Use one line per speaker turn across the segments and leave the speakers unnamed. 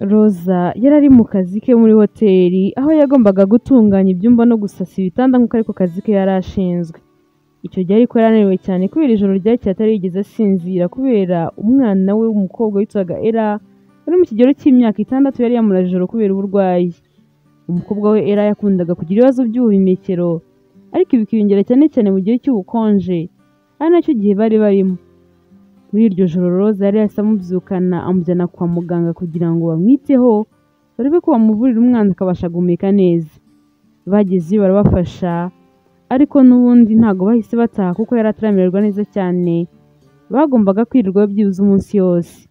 Roza yari ari mu kazi ke muri hoteli, aho yagombaga gutunganya ibyumba no gusasa ibitanda nk'uko ariko kazi ke yari ashinzwe. Icyo gihe ariko yari ananiwe cyane kubera ijoro ryakeye atari yigeze asinzira kubera umwana we w'umukobwa witwaga Ella wari mu kigero cy'imyaka 6 yari yamuraje ijoro kubera uburwayi. Umukobwa we Ella yakundaga kugira ibibazo by'ubuhumekero, ariko ibi bikiyongera cyane cyane mu gihe cy'ubukonje, ari nacyo gihe bari barimo. Muri iryo joro Roza yari yahise amubyukana amujyana kwa muganga kugira ngo bamwiteho, barebe ko bamuvurira umwana akabasha guhumeka neza. Bagezeyo barabafasha, ariko n'ubundi ntabwo bahise bataha kuko yari ataramererwa neza cyane, bagombaga kwirirwa byibuze umunsi wose.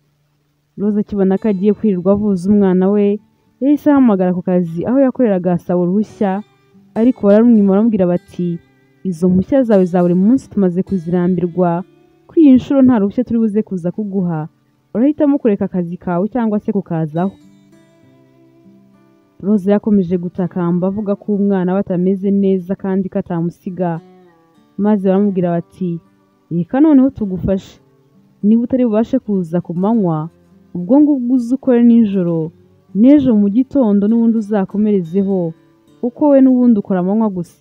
Roza akibona ko agiye kwirirwa avuza umwana we, yahise ahamagara ku kazi aho yakoreraga asaba uruhushya, ariko bararumwima baramubwira bati izo mpushya zawe za buri munsi tumaze kuzirambirwa, kuri iyi nshuro nta ruhushya turi buze kuza kuguha, urahitamo kureka akazi kawe cyangwa se kukazaho. Roza yakomeje gutakamba avuga ko umwana we atameze neza kandi ko atamusiga, maze baramubwira bati reka noneho tugufashe, niba utari bubashe kuza ku manywa, ubwo ngubwo uze ukore nijoro, n'ejo mu gitondo n'ubundi uzakomerezeho, kuko we n'ubundi ukora amanywa gusa.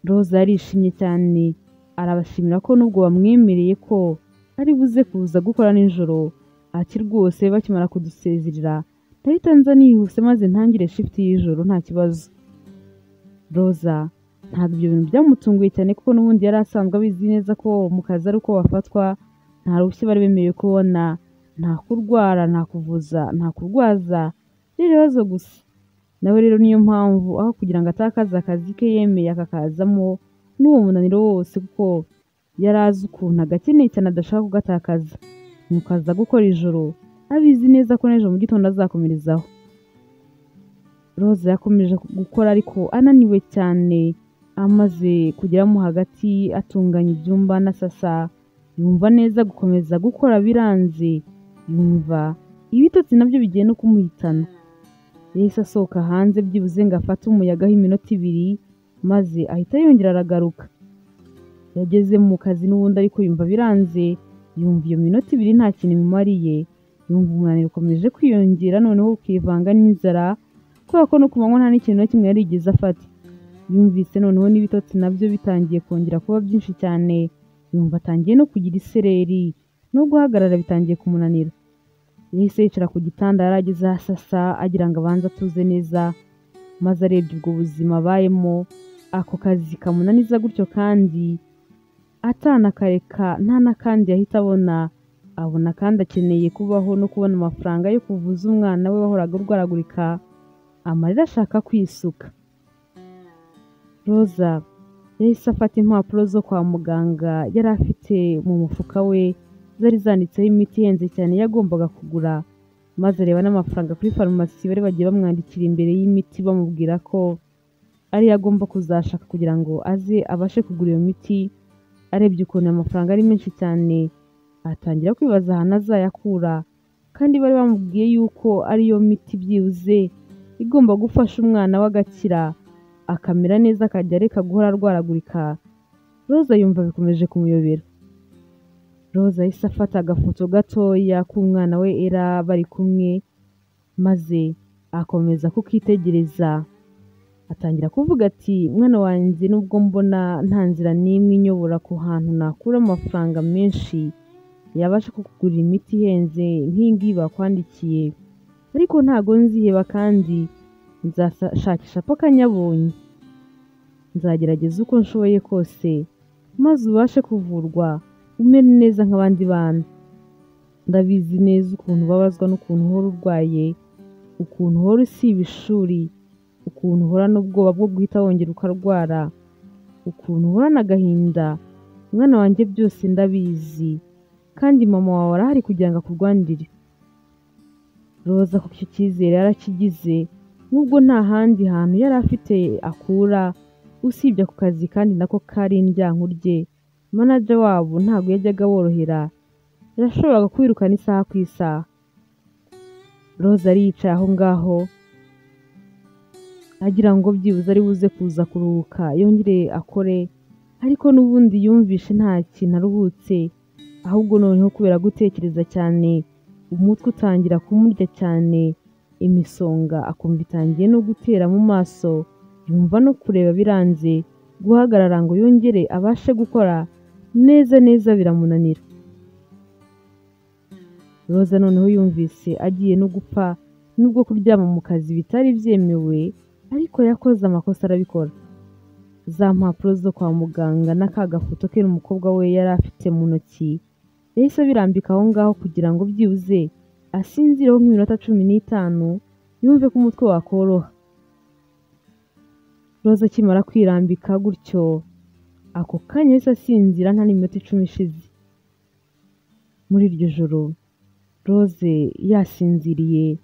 Roza yarishimye cyane, arabashimira ko nubwo bamwemereye ko ari buze kuza gukora nijoro, ati rwose bakimara kudusezerera ndahita nza nihuse maze ntangire shift y'ijoro nta kibazo. Roza ntabwo ibyo bintu byamutunguye cyane kuko n'ubundi yari asanzwe abizi neza ko mu kazi ari uko bafatwa, nta ruhushya bari bemerewe kubona, nta kurwara, nta kuvuza, nta kurwaza, byari ibibazo gusa. Nawe rero niyo mpamvu aho kugira ngo atakaze akazi ke yemeye akakazamo n'uwo munaniro wose, kuko yari azi ukuntu agakeneye cyane adashaka kugatakaza, nuko aza gukora ijoro abizi neza ko n'ejo mu gitondo azakomerezaho. Roza yakomeje gukora ariko ananiwe cyane, amaze kugeramo hagati atunganya ibyumba anasasa, yumva neza gukomeza gukora biranze, yumva ibitotsi nabyo bigiye no kumuhitana. Yahise asohoka hanze byibuze ngo afate umuyaga w'iminota 2, maze ahita yongera aragaruka. Yageze mu kazi n'ubundi ariko yumva biranze, yumva iyo minota 2 nta kintu imumariye, yumva umunaniro ukomeje kwiyongera noneho ukivanga n'inzara, kubera ko no ku manywa nta n'ikintu na kimwe yari yigeze afata. Yumvise noneho n'ibitotsi nabyo bitangiye kongera kuba byinshi cyane, yumva atangiye no kugira isereri, no guhagarara bitangiye kumunanira. Yahise yicara ku gitanda yari ageze ahasasa agira ngo abanze atuze neza, maze arebye ubwo buzima abayemo, ako kazi kamunaniza gutyo kandi atanakareka nta n'akandi yahita abona, abona kandi akeneye kubaho no kubona amafaranga yo kuvuza umwana we wahoraga urwaragurika, amarira ashaka kwisuka. Roza yahise afata impapuro zo kwa muganga yari afite mu mufuka we, zari zanditseho imiti ihenze cyane yagombaga kugura, maze areba n'amafaranga kuri farumasi bari bagiye bamwandikira imbere y'imiti bamubwira ko ariyo agomba kuzashaka kugira ngo aze abashe kugura iyo miti. Arebye ukuntu amafaranga ari menshi cyane, atangira kwibaza ahantu azayakura, kandi bari bamubwiye yuko ariyo miti byibuze igomba gufasha umwana we agakira, akamera neza akajya areka guhora arwaragurika. Roza yumva bikomeje kumuyobera. Roza yahise afata agafoto gatoya k'umwana we Ella bari kumwe, maze akomeza kukitegereza, atangira kuvuga ati mwana wanjye nubwo mbona nta nzira n'imwe inyobora ku hantu nakura amafaranga menshi yabasha kukugurira imiti ihenze nk'iyi ngiyi bakwandikiye, ariko ntago nziheba kandi nzashakisha paka nyabonye, nzagerageza uko nshoboye kose maze ubashe kuvurwa umere neza nk'abandi bana. Ndabizi neza ukuntu ubabazwa n'ukuntu uhora urwaye, ukuntu uhora usiba ishuri, ukuntu uhorana ubwoba bwo guhita wongera ukarwara, ukuntu uhorana agahinda. Mwana wanjye byose ndabizi, kandi mama wawe arahari kugira ngo akurwanirire. Roza kuko icyo cyizere yarakigize, nubwo nta handi hantu yari afite akura usibye ako kazi kandi nako kari indyankurye. Manager wabo ntabwo yajyaga aborohera, yashoboraga kwirukana isaha ku isaha. Roza yari yicaye aho ngaho agira ngo byibuze ari buze kuza kuruhuka yongere akore, ariko n'ubundi yumvishe nta kintu aruhutse, ahubwo noneho kubera gutekereza cyane Umutwe utangira kumurya cyane, imisonga akumva itangiye no gutera mu maso, yumva no kureba biranze, guhagarara ngo yongere abashe gukora neza neza biramunanira. Roza noneho yumvise agiye no gupfa, nubwo kuryama mu kazi bitari byemewe, ariko yakoze amakosa arabikora. Za mpapuro zo kwa muganga na ka gafoto ke n'umukobwa we yari afite mu ntoki, yahise abirambika aho ngaho kugira ngo byibuze asinzireho nk'iminota 15 yumve ko umutwe wakoroha. Roza akimara kwirambika gutyo, ako kanya yahise asinzira nta n'iminota 10 ishize. Muri iryo joro Rose yasinziriye,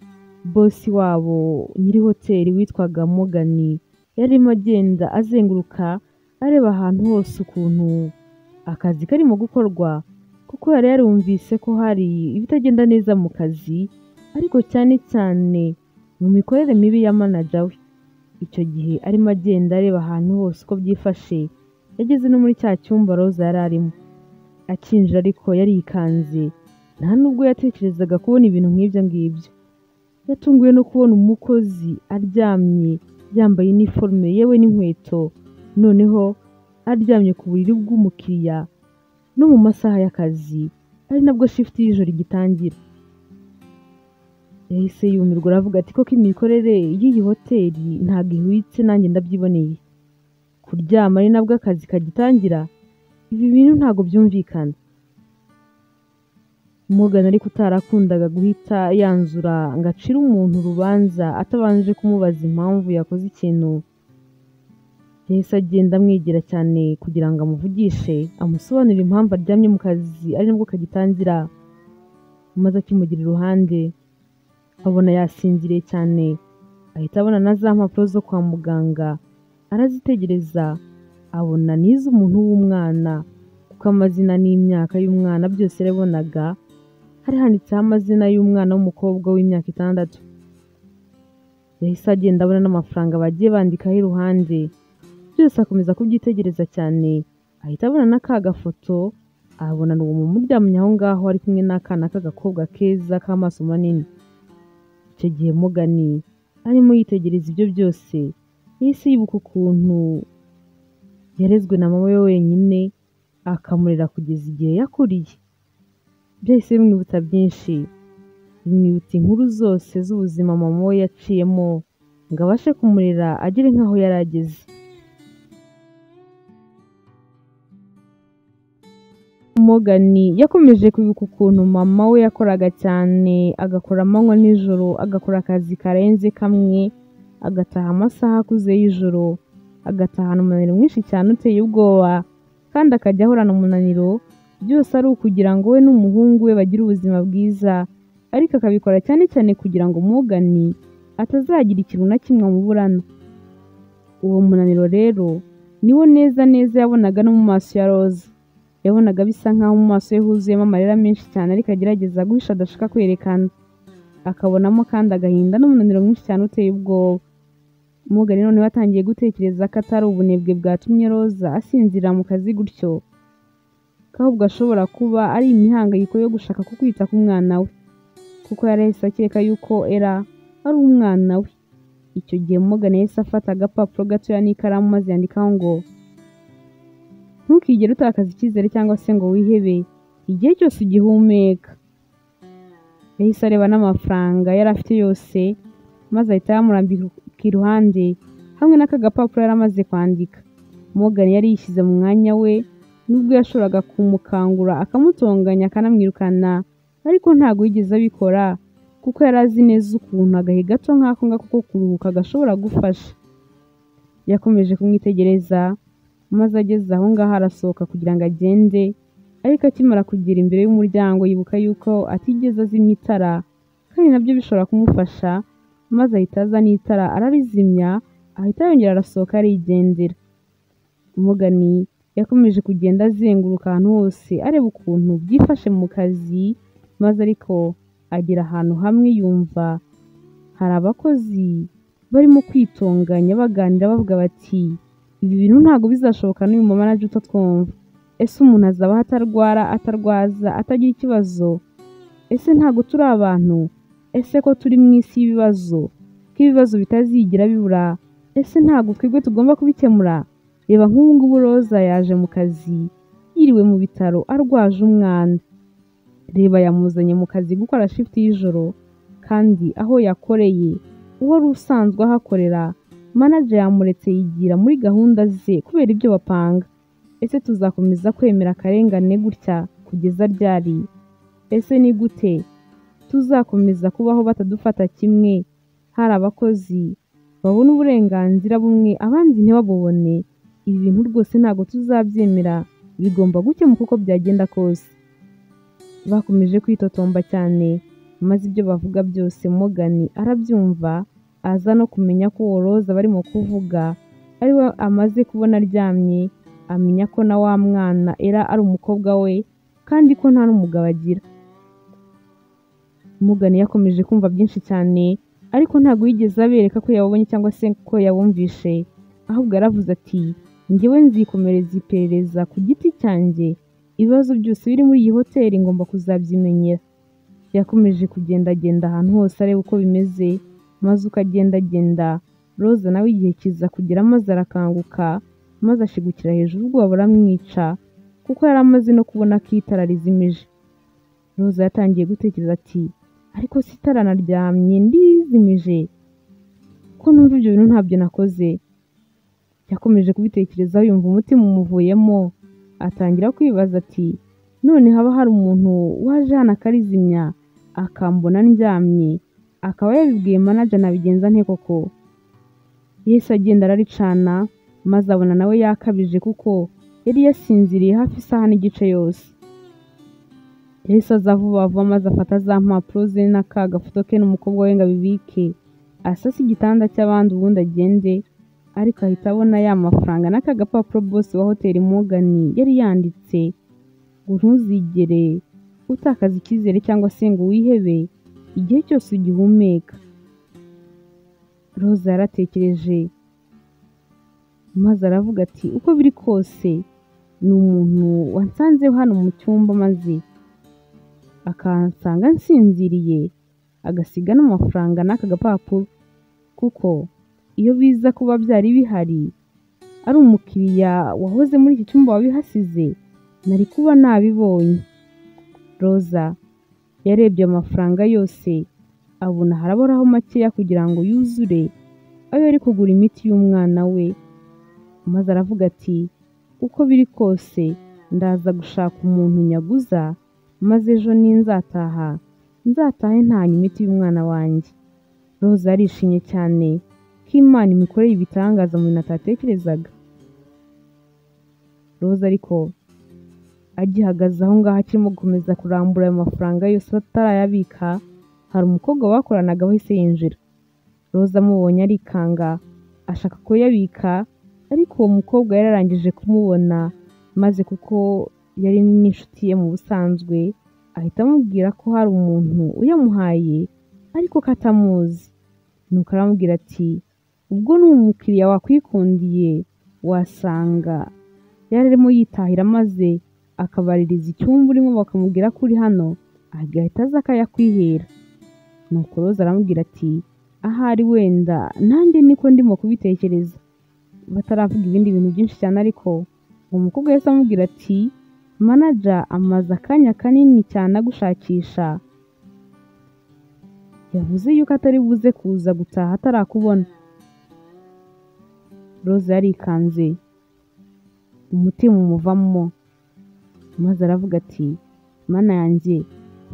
bosi wabo nyiri hoteli witwaga Morgan yarimo agenda azenguruka areba ahantu hose ukuntu akazi karimo gukorwa, kuko yari yarumvise ko hari ibitagenda neza mu kazi, ariko cyane cyane mu mikorere mibi ya manager we. Icyo gihe arimo agenda areba ahantu hose uko byifashe, yageze no muri cya cyumba Roza yari arimo. Akinjira ariko yarikanze, nta nubwo yatekerezaga kubona ibintu nk'ibyo ngibyo. Yatunguwe no kubona umukozi aryamye yambaye iniforume yewe n'inkweto, noneho aryamye ku buriri bw'umukiriya no mu masaha y'akazi, ari nabwo shift y'ijoro igitangira. Yahise yumirwa aravuga ati koko imikorere y'iyi hoteli ntabwo ihwitse, nanjye ndabyiboneye. Kuryama ari nabwo akazi kagitangira, ibi bintu ntabwo byumvikana. Morgan ariko utarakundaga guhita yanzura ngo acire umuntu urubanza atabanje kumubaza impamvu yakoze ikintu, yahise agenda amwegera cyane kugira ngo amuvugishe, amusobanurire impamvu aryamye mu kazi ari nabwo kagitangira. Maze akimugira iruhande abona yasinziriye cyane, ahita abona na za mpapuro zo kwa muganga arazitegereza, abona n'iz'umuntu w'umwana, kuko amazina n'imyaka y'umwana byose yarabonaga, hari handitseho amazina y'umwana w'umukobwa w'imyaka 6. Yahise agenda abona n'amafaranga bagiye bandikaho iruhande, byose akomeza kubyitegereza cyane, ahita abona na ka gafoto, abona uwo muntu uryamye aho ngaho ari kumwe n'akana k'agakobwa keza k'amaso manini. Icyo gihe Morgan arimo yitegereza ibyo byose, yahise yibuka ukuntu yarezwe na mama we wenyine, akamurera kugeza igihe yakuriye. Byahise bimwibutsa byinshi, bimwibutsa inkuru zose z'ubuzima mama we yaciyemo ngo abashe kumurera agere nk'aho yari ageze. Morgan yakomeje kwibuka ukuntu mama we yakoraga cyane, agakora amanywa nijoro, agakora akazi karenze kamwe, agataha amasaha akuze y'ijoro, agatahana umunaniro mwinshi cyane uteye ubwoba, kandi akajya ahorana umunaniro, byose ari ukugira ngo we n'umuhungu we bagire ubuzima bwiza, ariko akabikora cyane cyane kugira ngo Morgan atazagira ikintu na kimwe amuburana. Uwo munaniro rero niwo neza neza yabonaga no mu maso ya Roza. Yabonaga bisa nkaho mu maso ye huzuyemo amarira menshi cyane, ariko agerageza guhisha adashaka kwerekana. Akabonamo kandi agahinda n'umunaniro mwinshi cyane uteye ubwoba. Morgan noneho atangiye gutekereza ko atari ubunebwe bwatumye Roza asinzira mu kazi gutyo, ko ahubwo ashobora kuba ari imihangayiko yo gushaka ku kwita ku mwana we, kuko yari yahise akeka yuko Ella ari umwana we. Icyo gihe Morgan yahise afata agapapuro gatoya n'ikaramu maze yandikaho ngo ntukigere utakaza icyizere cyangwa se ngo wihebe igihe cyose ugihumeka. Yahise areba n'amafaranga yari afite yose, maze ahita yamurambika iruhande hamwe n'aka gapapuro yari amaze kwandika. Morgan yari yishyize mu mwanya we, nubwo yashoboraga kumukangura akamutonganya akanamwirukana, ariko ntabwo yigeze abikora, kuko yari azi neza ukuntu agahe gato nk'ako ngako ko kuruhuka gashobora gufasha. Yakomeje kumwitegereza, maze ageze aho ngaho arasohoka kugira ngo agende, ariko akimara kugera imbere y'umuryango yibuka yuko atigeze azimya itara, kandi nabyo bishobora kumufasha, maze ahita azana itara ararizimya, ahita yongera arasohoka arigendera. Morgan yakomeje kugenda azenguruka ahantu hose areba ukuntu byifashe mu kazi, maze ariko agera ahantu hamwe yumva hari abakozi barimo kwitonganya baganira bavuga bati ibi bintu ntabwo bizashoboka n'uyu mumanager utatwumva. Ese umuntu azabaho atarwara, atarwaza, atagira ikibazo? Ese ntabwo turi abantu? Ese ko turi mu isi y'ibibazo, ko ibibazo bitazigira bibura, ese ntabwo twebwe tugomba kubikemura? Reba nk'ubu ngubu Roza yaje mu kazi, yiriwe mu bitaro arwaje umwana. Reba yamuzanye mu kazi gukora shift y'ijoro, kandi aho yakoreye uwari usanzwe ahakorera manager yamuretse yigira muri gahunda ze kubera ibyo bapanga. Ese tuzakomeza kwemera akarengane gutya kugeza ryari? Ese ni gute tuzakomeza kubaho batadufata kimwe? Hari abakozi babona uburenganzira bumwe abandi ntibabubone. Ibi bintu rwose ntabwo tuzabyemera, bigomba gukemuka uko byagenda kose. Bakomeje kwitotomba cyane, maze ibyo bavuga byose Morgan arabyumva, aza no kumenya ko uwo Roza barimo kuvuga ari we amaze kubona aryamye, amenya ko na wa mwana Ella ari umukobwa we kandi ko nta n'umugabo agira. Morgan yakomeje kumva byinshi cyane, ariko ntabwo yigeze abereka ko yababonye cyangwa se ko yabumvishe, ahubwo yaravuze ati njyewe nzikomereza iperereza ku giti cyanjye, ibibazo byose biri muri iyi hoteli ngomba kuzabyimenyera. Yakomeje kugendagenda ahantu hose areba uko bimeze, maze uko agendagenda Roza nawe igihe kiza kugera maze arakanguka, maze ashigukira hejuru ubwoba buramwica, kuko yari amaze no kubona ko itara rizimije. Roza yatangiye gutekereza ati ariko si itara naryamye ndizimije, ko numva ibyo bintu ntabyo nakoze. Yakomeje kubitekerezaho yumva umutima umuvuyemo, atangira kwibaza ati none haba hari umuntu waje hano akarizimya akambona ndyamye, akaba yabibwiye manager nabigenza nte koko? Yahise agenda araricana, maze abona nawe yakabije kuko yari yasinziriye hafi isaha n'igice yose. Yahise aza vuba vuba maze afata za mpapuro ze na ka gafoto ke n'umukobwa we ngo abibike, asase igitanda cy'abandi ubundi agende, ariko ahita abona ya mafaranga n'aka gapapuro boss wa hoteli Morgan yari yanditse ngo ntuzigere utakaza icyizere cyangwa se ngo wihebe igihe cyose ugihumeka. Roza yaratekereje maze aravuga ati uko biri kose ni umuntu wansanze hano mu cyumba maze akansanga nsinziriye, agasiga n'amafaranga n'aka gapapuro, kuko iyo biza kuba byari bihari ari umukiriya wahoze muri iki cyumba wabihasize nari kuba nabibonye. Roza yarebye amafaranga yose abona haraburaho makeya kugira ngo yuzure ayo yari kugura imiti y'umwana we, maze aravuga ati uko biri kose ndaza gushaka umuntu nyaguza, maze ejo ninzataha nzatahe ntanye imiti y'umwana wanjye. Roza yarishimye cyane ko Imana imikoreye ibitangaza mu bintu atatekerezaga. Roza ariko agihagaze aho ngaho akirimo gukomeza kurambura ayo mafaranga yose atarayabika, hari umukobwa bakoranaga wahise yinjira. Roza amubonye arikanga ashaka kuyabika, ariko uwo mukobwa yararangije kumubona, maze kuko yari n'inshuti ye mu busanzwe ahita amubwira ko hari umuntu uyamuhaye ariko ko atamuzi. Nuko aramubwira ati ubwo ni umukiriya wakwikundiye, wasanga yari arimo yitahira maze akabaririza icyumba urimo bakamubwira ko uri hano, agahita aza akayakwihera. Nuko Roza aramubwira ati ahari wenda nanjye niko ndimo kubitekereza. Bataravuga ibindi bintu byinshi cyane, ariko uwo mukobwa yahise amubwira ati manager amaze akanya kanini cyane agushakisha, yavuze yuko atari buze kuza gutaha atarakubona. Roza yarikanze umutima umuvamo, maze aravuga ati mana yanjye,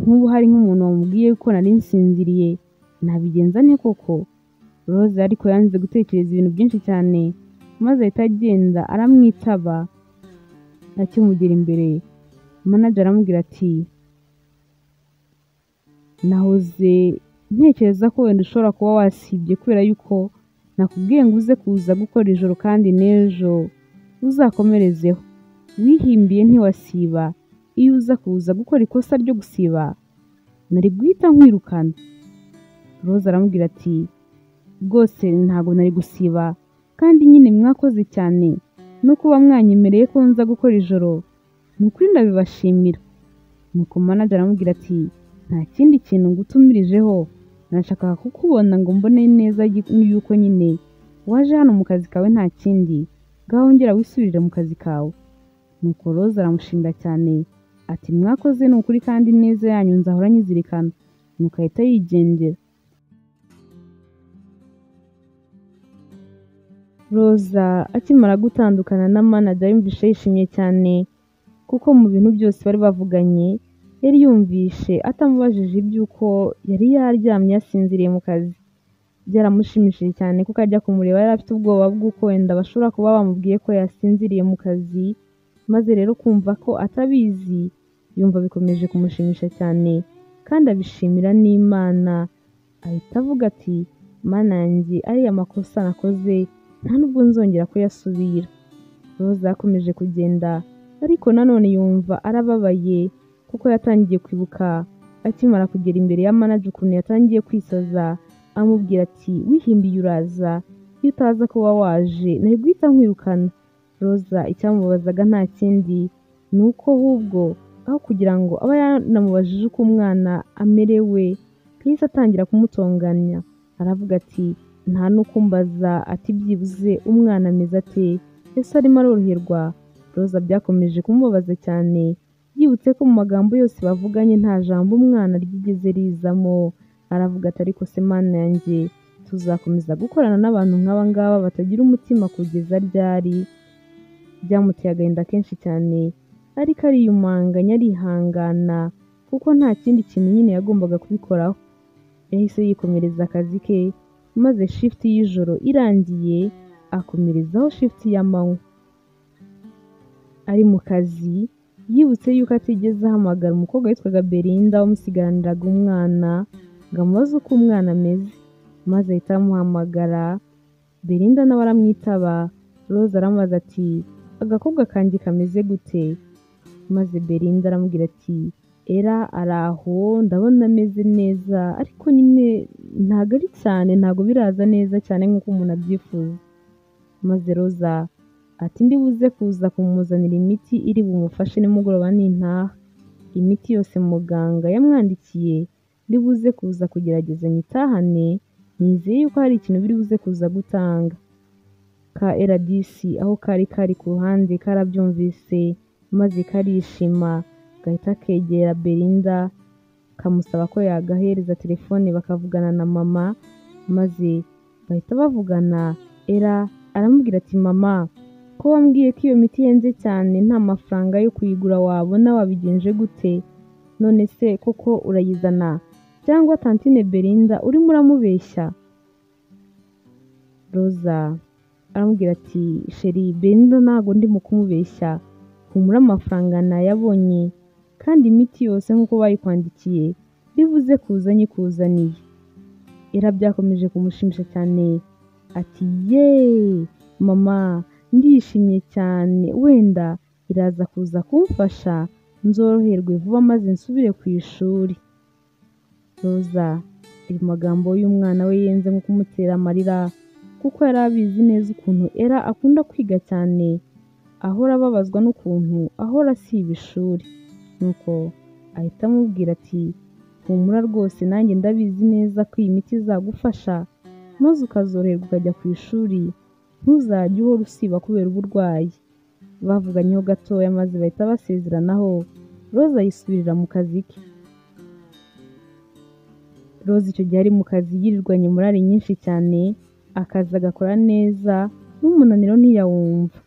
nk'ubu hari nk'umuntu wamubwiye ko nari nsinziriye nabigenza nte koko? Roza ariko yanze gutekereza ibintu byinshi cyane, maze ahita agenda aramwitaba. Akimugera imbere manager aramubwira ati nahoze ntekereza ko wenda ushobora kuba wasibye kubera yuko nakubwiye ngo uze kuza gukora ijoro kandi n'ejo uzakomerezeho, wihimbiye ntiwasiba, iyo uza kuza gukora ikosa ryo gusiba nari guhita nkwirukana. Roza aramubwira ati rwose ntabwo nari gusiba, kandi nyine mwakoze cyane no kuba mwanyemereye ko nza gukora ijoro, ni ukuri ndabibashimira. Nuko manager aramubwira ati Nta kindi kintu ngutumirijeho, nashakaga kukubona ngo mbone neza yuko nyine waje hano mu kazi kawe nta kindi, ngaho ongera wisubirire mu kazi kawe. Nuko Roza aramushimira cyane ati mwakoze ni ukuri kandi neza yanyu nzahora nyizirikana. Nuko ahita yigendera. Roza akimara gutandukana na manager yumvishe yishimye cyane kuko mu bintu byose bari bavuganye yari yumvishe atamubajije iby'uko yari yaryamye yasinziriye mu kazi. Byaramushimishije cyane kuko ajya kumureba yari afite ubwoba bw'uko wenda bashobora kuba bamubwiye ko yasinziriye mu kazi, maze rero kumva ko atabizi yumva bikomeje kumushimisha cyane kandi abishimira n'Imana. Ahita avuga ati Mana yanjye ariya makosa nakoze nta nubwo nzongera kuyasubira. Roza yakomeje kugenda ariko nanone yumva arababaye kuko yatangiye kwibuka akimara kugera imbere ya manager ukuntu yatangiye kwisaza amubwira ati wihimbiye uraza, iyo utaza kuba waje nari guhita nkwirukana. Roza icyamubabazaga nta kindi ni uko ahubwo aho kugira ngo aba yanamubajije uko umwana amerewe yahise atangira kumutonganya aravuga ati nta n'ukumbaza ati byibuze umwana ameze ate, ese arimo aroroherwa? Roza byakomeje kumubabaza cyane yibutse ko mu magambo yose bavuganye nta jambo umwana ryigeze rizamo. Aravuga ati ariko se Mana yanjye tuzakomeza gukorana n'abantu nk'aba ngaba batagira umutima kugeza ryari? Byamuteye agahinda kenshi cyane ariko ariyumanganya arihangana kuko nta kindi kintu nyine yagombaga kubikoraho. Yahise yikomereza akazi ke maze shift y'ijoro irangiye akomerezaho shift y'amanywa. Ari mu kazi yibutse yuko atigeze ahamagara umukobwa witwaga Belinda wamusigaraniraga umwana ngo amubaze uko umwana ameze, maze ahita amuhamagara. Belinda nawe aramwitaba. Roza aramubaza ati agakobwa kanjye kameze gute? Maze Belinda aramubwira ati Era araho ndabona ameze neza ariko nyine ntago ari cyane, ntago biraza neza cyane nk'uko umuntu abyifuza. Maze Roza ati ndi buze kuza kumuzanira imiti iri bumufashe nimugoroba nintaha. Imiti yose muganga yamwandikiye ndi buze kuza kugerageza nyitahane, nizeye yuko hari ikintu biri buze kuza gutanga. Ka RDC aho kari kari ku ruhande karabyumvise maze karishima gahita kegera Belinda kamusaba ko yagahereza telefone bakavugana na mama, maze bahita bavugana. Era aramubwira ati mama ko wambwiye ko iyo miti ihenze cyane nta mafaranga yo kuyigura wabona wabigenje gute? None se koko urayizana cyangwa tantine Belinda urimo uramubeshya? Roza aramubwira ati sheri Belinda ntago ndimo kumubeshya, humura amafaranga nayabonye kandi imiti yose nk'uko bayikwandikiye bivuze kuza nyikuzaniye. Era byakomeje kumushimisha cyane ati yeee mama ndishimye cyane, wenda iraza kuza kumfasha nzoroherwe vuba maze nsubire ku ishuri. Roza ayo magambo y'umwana we yenze nko kumutera amarira kuko yari abizi neza ukuntu Era akunda kwiga cyane, ahora ababazwa n'ukuntu ahora asiba ishuri. Nuko ahita amubwira ati humura rwose nanjye ndabizi neza ko iyi miti izagufasha maze ukazoroherwa ukajya ku ishuri, ntuzajye uhora usiba kubera uburwayi. Bavuganyeho gatoya maze bahita basezeranaho. Roza yisubirira mu kazi ke. Roza icyo gihe ari mu kazi yirirwanye morali nyinshi cyane, akazi agakora neza n'umunaniro ntiyawumva.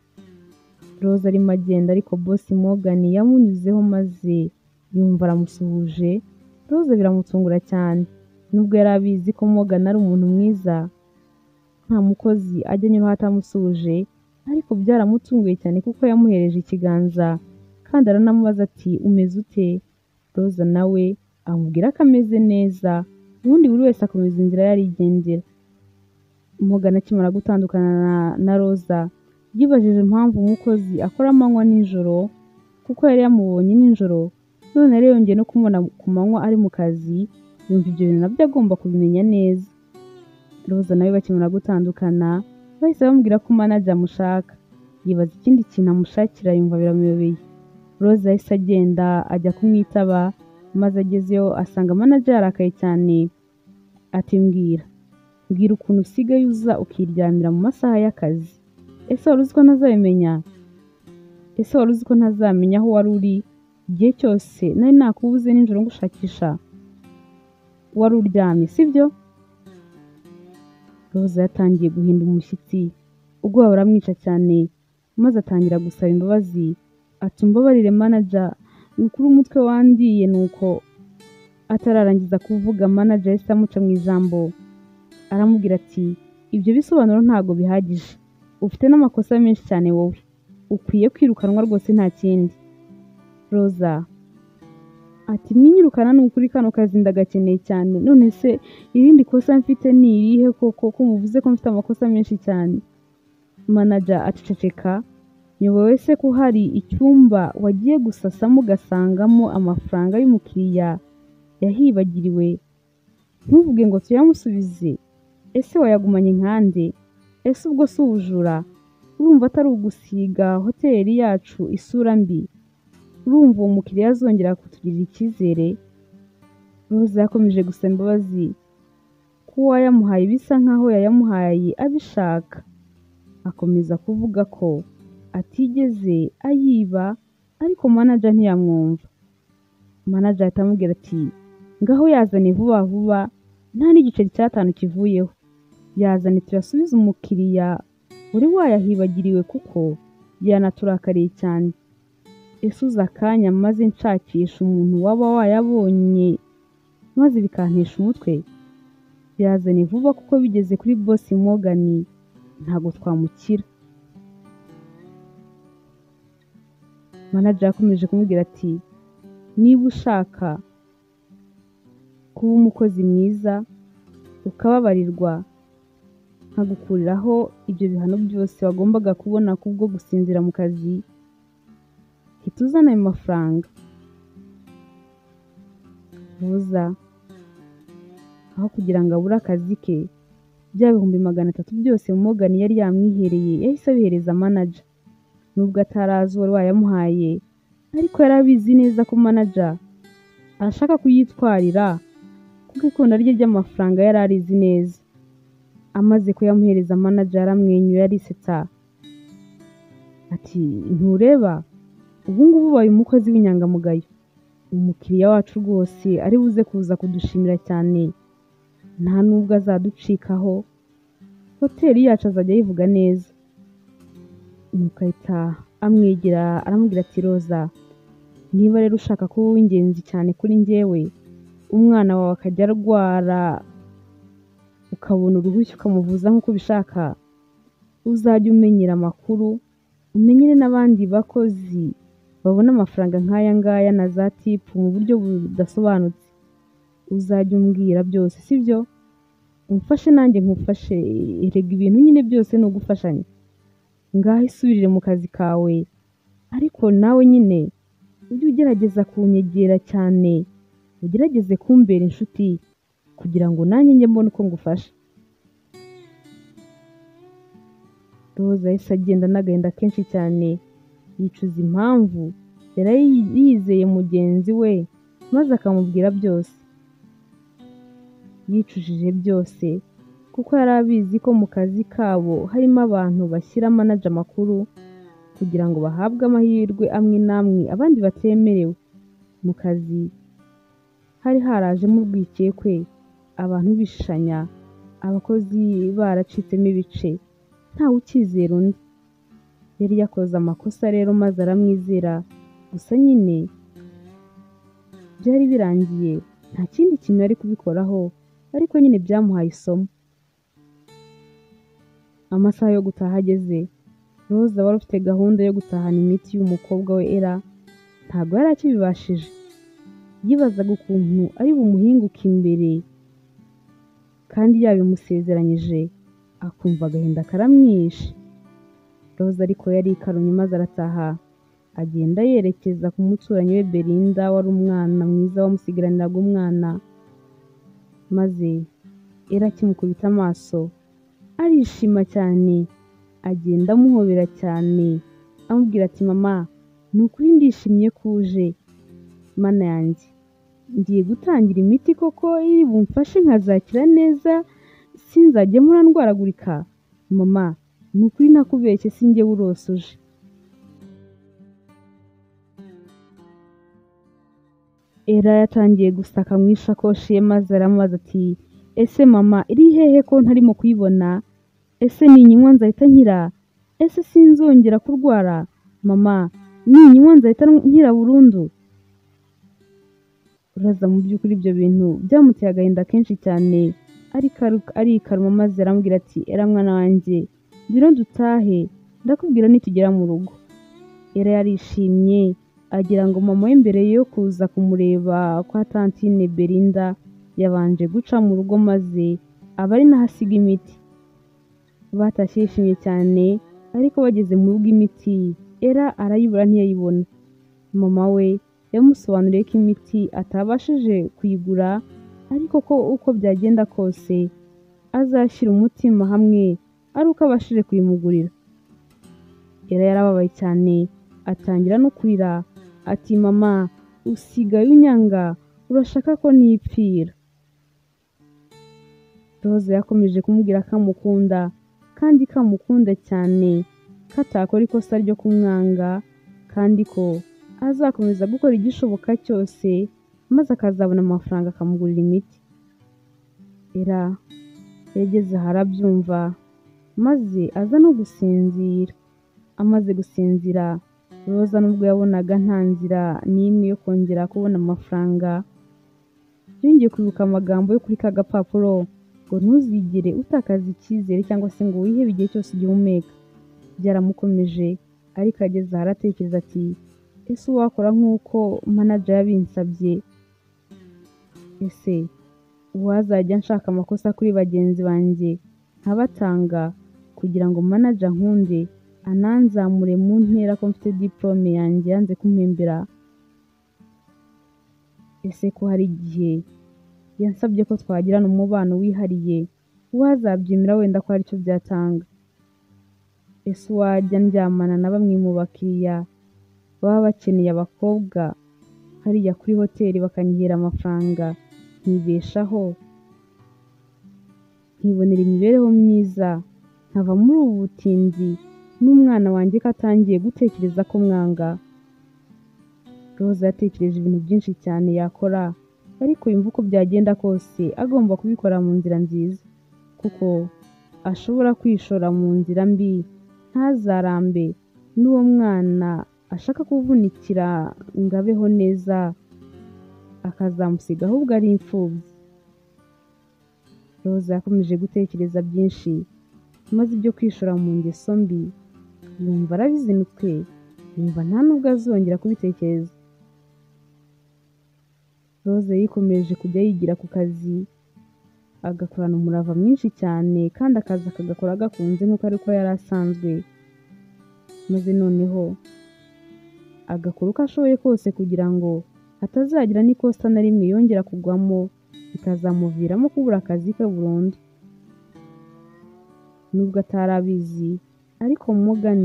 Roza arimo agenda ariko boss Morgan yamunyuzeho maze yumva aramusuhuje. Roza biramutungura cyane nubwo yari abizi ko Morgan ari umuntu mwiza, nta mukozi ajya anyuraho atamusuhuje, ariko byaramutunguye cyane kuko yamuhereje ikiganza kandi aranamubaza ati umeze ute? Roza nawe amubwira ko ameze neza, ubundi buri wese akomeza inzira yarigendera. Morgan akimara gutandukana na Roza yibajije impamvu umukozi akora amanywa nijoro kuko yari yamubonye nijoro none yari yongeye no kumubona ku manywa ari mu kazi, yumva ibyo bintu nabyo agomba kubimenya neza. Roza nawe bakimara gutandukana bahise bamubwira ko manager amushaka, yibaza ikindi kintu amushakira yumva biramuyobeye. Roza yahise agenda ajya kumwitaba, Maze agezeyo asanga manager yarakaye cyane, ati mbwira mbwira ukuntu usigaye uza ukiryamira mu masaha y'akazi. Ese wari uzi ko ntazabimenya? Ese wari uzi ko ntazamenya aho wari uri igihe cyose nari nakubuze nijoro ngushakisha? Wari uryamye, sibyo? Roza yatangiye guhinda umushyitsi, ubwoba buramwica cyane, maze atangira gusaba imbabazi, ati umbabarire manager, ni ukuri umutwe wandiye. Nuko atararangiza kuvuga manager yahise amuca mu ijambo, aramubwira ati ibyo bisobanuro ntabwo bihagije, ufite n'amakosa menshi cyane wowe, ukwiye kwirukanwa rwose nta kindi. Roza ati mwinyirukana, ni ukuri kano kazi ndagakeneye cyane, none se irindi kosa mfite ni irihe koko ko muvuze ko mfite amakosa menshi cyane? Manager aceceka, nyobowe se ko hari icyumba wagiye gusasamo ugasangamo amafaranga y'umukiriya yahibagiriwe, ntuvuge ngo tuyamusubize? Ese wayagumanye nkande? Ese ubwo si ubujura? Urumva atari ugusiga hoteli yacu isura mbi? Urumva uwo mukiriya azongera kutugirira icyizere? Roza yakomeje gusaba imbabazi ko uwayamuhaye bisa nkaho yayamuhaye abishaka, akomeza kuvuga ko atigeze ayiba, ariko manager ntiyamwumva. Manager ahita amubwira ati ngaho yazane vuba vuba, nta n'igiceri cy'atanu kivuyeho, yazane tuyasubize umukiriya wari wayahibagiriwe kuko yanaturakariye cyane. Ese uzi akanya maze nshakisha umuntu waba wayabonye maze bikantesha umutwe? Yazane vuba kuko bigeze kuri boss Morgan ntabwo twamukira. Manager yakomeje kumubwira ati niba ushaka kuba umukozi mwiza ukababarirwa nkagukuriraho ibyo bihano byose wagombaga kubona kubwo gusinzira mu kazi, hita uzana ayo mafaranga. Roza aho kugira ngo abure akazi ke, bya 300,000 byose Morgan yari yamwihereye yahise abihereza manager. Nubwo atarazi uwari wayamuhaye, ariko yari abizi neza ko manager ashaka kuyitwarira kuko ikunda rye ry'amafaranga yari arizi neza. Amaze kuyamuhereza manager yaramwenyuye arisetsa, ati ntureba ubu ngubu ubaye umukozi w'inyangamugayo, umukiriya wacu rwose ari buze kuza kudushimira cyane, nta nubwo azaducikaho, hoteli yacu azajya ayivuga neza. Nuko ahita amwegera aramubwira ati Roza, niba rero ushaka kuba uw'ingenzi cyane kuri njyewe, umwana wawe akajya arwara ukabona uruhushya ukamuvuza nk'uko ubishaka, uzajya umenyera amakuru, umenyere n'abandi bakozi babona amafaranga nk'aya ngaya na za tipu mu buryo budasobanutse, uzajya umbwira byose, sibyo? Umfashe nanjye nkufashe, erega ibintu nyine byose ni ugufashanya. Ngaho isubirire mu kazi kawe, ariko nawe nyine ujye ugerageza kunyegera cyane, ugerageze kumbera inshuti kugira ngo nanjye njye mbone uko ngufasha. Roza yahise agenda n'agahinda kenshi cyane, yicuza impamvu yari yizeye mugenzi we maze akamubwira byose. Yicujije byose kuko yari abizi ko mu kazi kabo harimo abantu bashyira manager amakuru kugira ngo bahabwe amahirwe amwe n'amwe abandi batemerewe. Mu kazi hari harajemo urwikekwe, abantu bishishanya, abakozi baracitsemo ibice, ntawe ukizera undi. Yari yakoze amakosa rero maze aramwizera, gusa nyine byari birangiye nta kindi kintu yari kubikoraho, ariko nyine byamuhaye isomo. Amasaha yo gutaha ageze, Roza wari ufite gahunda yo gutahana imiti y'umukobwa we Ella ntabwo yari akibibashije. Yibazaga ukuntu ari bumuhinguke imbere kandi yabimusezeranyije, akumva agahinda karamwishe. Roza ariko yari ikarumye maze arataha, agenda yerekeza ku muturanyi we Belinda wari umwana mwiza wamusigaraniraga umwana, maze Ella akimukubita amaso arishima cyane, agenda amuhobera cyane, amubwira ati mama ni ukuri ndishimye ko uje, mana yanjye Ngiye gutangira imiti koko iri bumfashe nkazakira neza, sinzajye mpora ndwaragurika? Mama, ni ukuri nakubeshye sinjye urose uje. Era yatangiye gusaka mu ishakoshi ye maze aramubaza ati ese mama iri hehe ko ntarimo kuyibona? Ese ninyinywa nzahita nkira? Ese sinzongera kurwara? Mama, ninyinywa nzahita nkira burundu? Roza mu by'ukuri ibyo bintu byamuteye agahinda kenshi cyane, arikaruma maze aramubwira ati Era mwana wanjye, ngwino dutahe, ndakubwira nitugera mu rugo. Era yarishimye agira ngo mama we mbere yo kuza kumureba kwa tantine Belinda yabanje guca mu rugo maze aba ari naho asiga imiti. Batashye yishimye cyane, ariko bageze mu rugo imiti Era arayibura ntiyayibona. Mama we yamusobanuriye ko imiti atabashije kuyigura, ariko ko uko byagenda kose azashyira umutima hamwe ari uko abashije kuyimugurira. Era yarababaye cyane atangira no kurira ati mama usigaye unyanga, urashaka ko nipfira. Roza yakomeje kumubwira ko amukunda kandi ko amukunda cyane, ko atakora ikosa ryo kumwanga, kandi ko azakomeza gukora igishoboka cyose maze akazabona amafaranga akamugurira imiti. Era yageze aho arabyumva maze aza no gusinzira. Amaze gusinzira, Roza nubwo yabonaga nta nzira n'imwe yo kongera kubona amafaranga, yongeye kwibuka amagambo yo kuri ka gapapuro ngo ntuzigere utakaza icyizere cyangwa se ngo wihebe igihe cyose ugihumeka. Byaramukomeje, ariko ageze aho aratekereza ati ese uwakora nk'uko manager yabinsabye? Ese uwazajya nshaka amakosa kuri bagenzi banjye nkabatanga kugira ngo manager nkunde ananzamure mu ntera ko mfite diplome yanjye yanze kumpembera? Ese ko hari igihe yansabye ko twagirana umubano wihariye, uwazabyemera wenda ko hari icyo byatanga? Ese uwajya ndyamana na bamwe mu bakiriya baba bakeneye abakobwa hariya kuri hoteli bakanyihera amafaranga nkibeshaho, nkibonera imibereho myiza, nkava muri ubu butindi n'umwana wanjye ko atangiye gutekereza ko mwanga? Roza yatekereje ibintu byinshi cyane yakora, ariko yumva uko byagenda kose agomba kubikora mu nzira nziza, kuko ashobora kwishora mu nzira mbi ntazarambe n'uwo mwana ashaka kuvunikira ngo abeho neza akazamusiga ahubwo ari imfubyi. Roza yakomeje gutekereza byinshi, maze ibyo kwishora mu ngeso mbi yumva arabizinutswe, yumva nta nubwo azongera kubitekereza. Roza yikomeje kujya yigira ku kazi, agakorana umurava mwinshi cyane kandi akazi akagakora gakunze nk'uko ariko yari asanzwe, maze noneho agakora uko ashoboye kose kugira ngo hatazagira n'ikosa na rimwe yongera kugwamo bikazamuviramo kubura akazi ke burundu. Nubwo atari abizi, ariko Morgan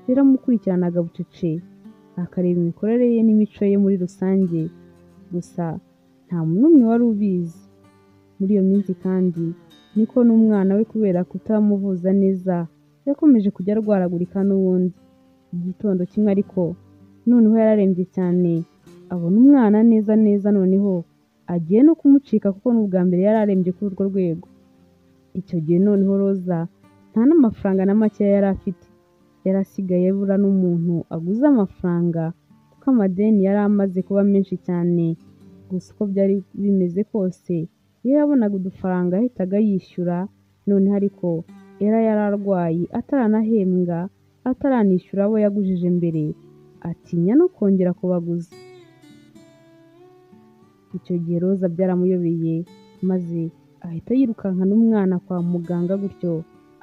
yaramukurikiranaga bucece, akareba imikorere ye n'imico ye muri rusange, gusa nta muntu n'umwe wari ubizi. Muri iyo minsi kandi niko n'umwana we kubera kutamuvuza neza yakomeje kujya arwaragurika n'ubundi. Igitondo kimwe ariko noneho yararembye cyane, abona umwana neza neza noneho agiye no kumucika kuko n'ubwa mbere yari arembye kuri urwo rwego. Icyo gihe noneho Roza nta n'amafaranga na makeya yari afite, yari asigaye abura n'umuntu aguza amafaranga kuko amadeni yari amaze kuba menshi cyane. Gusa uko byari bimeze kose iyo yabonaga udufaranga yahitaga yishyura, noneho ariko Era yari arwaye ataranahembwa, ataranishyura abo yagujije mbere, atinya no kongera kubaguza. Icyo gihe Roza byaramuyobeye maze ahita yirukankana umwana kwa muganga gutyo,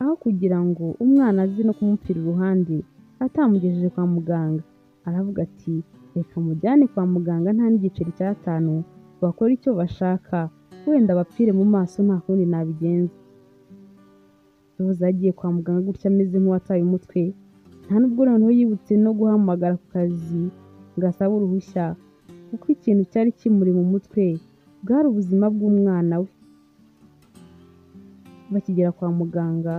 aho kugira ngo umwana aze no kumupfira iruhande atamugejeje kwa muganga. Aravuga ati reka mujyane kwa muganga nta n'igiceri cy'atanu, bakore icyo bashaka, wenda bapfire mu maso nta kundi nabigenza. Roza yagiye kwa muganga gutya ameze nk'uwataye umutwe, nta nubwo noneho yibutse no guhamagara ku kazi ngo asabe uruhushya. kuko ikintu cyari kimuri mu mutwe bwari ubuzima bw'umwana we. Bakigera kwa muganga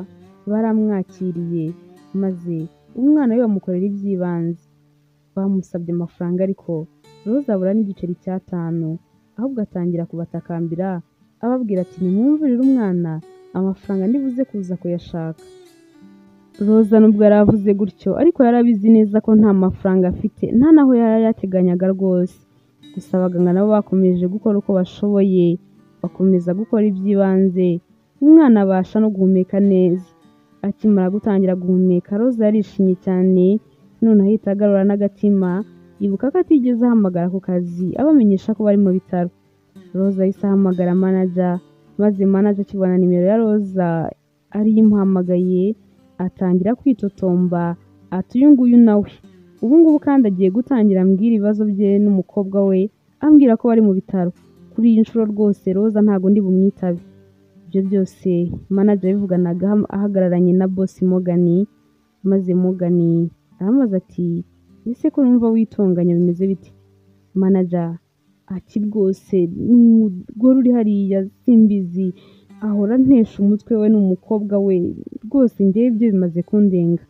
baramwakiriye, maze umwana we bamukorera iby'ibanze. Bamusabye amafaranga ariko Roza abura n'igiceri cy'atanu, ahubwo atangira kubatakambira ababwira ati nimwumvirire umwana amafaranga ndibuze kuza kuyashaka. Roza nubwo yari avuze gutyo ariko yari abizi neza ko nta mafaranga afite, nta naho yari yateganyaga rwose. Gusa abaganga nabo bakomeje gukora uko bashoboye, bakomeza gukora iby'ibanze, umwana abasha no guhumeka neza. Akimara gutangira guhumeka Roza yarishimye cyane, none ahita agarura n'agatima, yibuka ko atigeze ahamagara ku kazi abamenyesha ko bari mu bitaro. Roza yahise ahamagara manager, maze manager akibona nimero ya Roza ariyo imuhamagaye, atangira kwitotomba ati uyu nguyu nawe ubu ngubu kandi agiye gutangira ambwira ibibazo bye n'umukobwa we, ambwira ko bari mu bitaro. Kuri iyi nshuro rwose Roza ntago ndi bumwitabe. Ibyo byose manager yabivuganaga ahagararanye na boss Morgan, maze Morgan aramubaza ati ese ko numva witonganya bimeze bite? Manager ati rwose n'umugore uri hariya simbizi, ahora antesha umutwe we n'umukobwa we, rwose njyewe ibyo bimaze kundenga.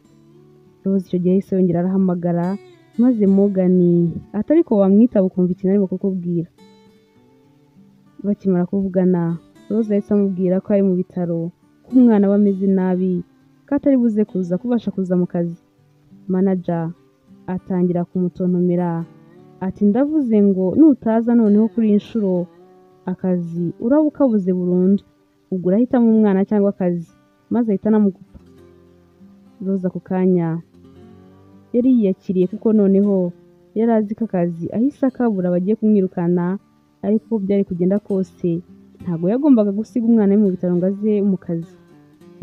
Roza icyo gihe yahise yongera arahamagara, maze Morgan ati ariko wamwitaba ukumva ikintu arimo kukubwira. Bakimara kuvugana Roza yahise amubwira ko ari mu bitaro, ko umwana we ameze nabi, ko atari buze kuza kubasha kuza mu kazi. Manager atangira kumutontomera ati ndavuze ngo nutaza noneho kuri iyi nshuro akazi uraba ukabuze burundu, ubwo urahitamo umwana cyangwa akazi, maze ahita anamukupa. Roza ako kanya yari yiyakiriye kuko noneho yari azi ko akazi ahise akabura bagiye kumwirukana, ariko uko byari kugenda kose ntabwo yagombaga gusiga umwana we mu bitaro ngo aze mu kazi.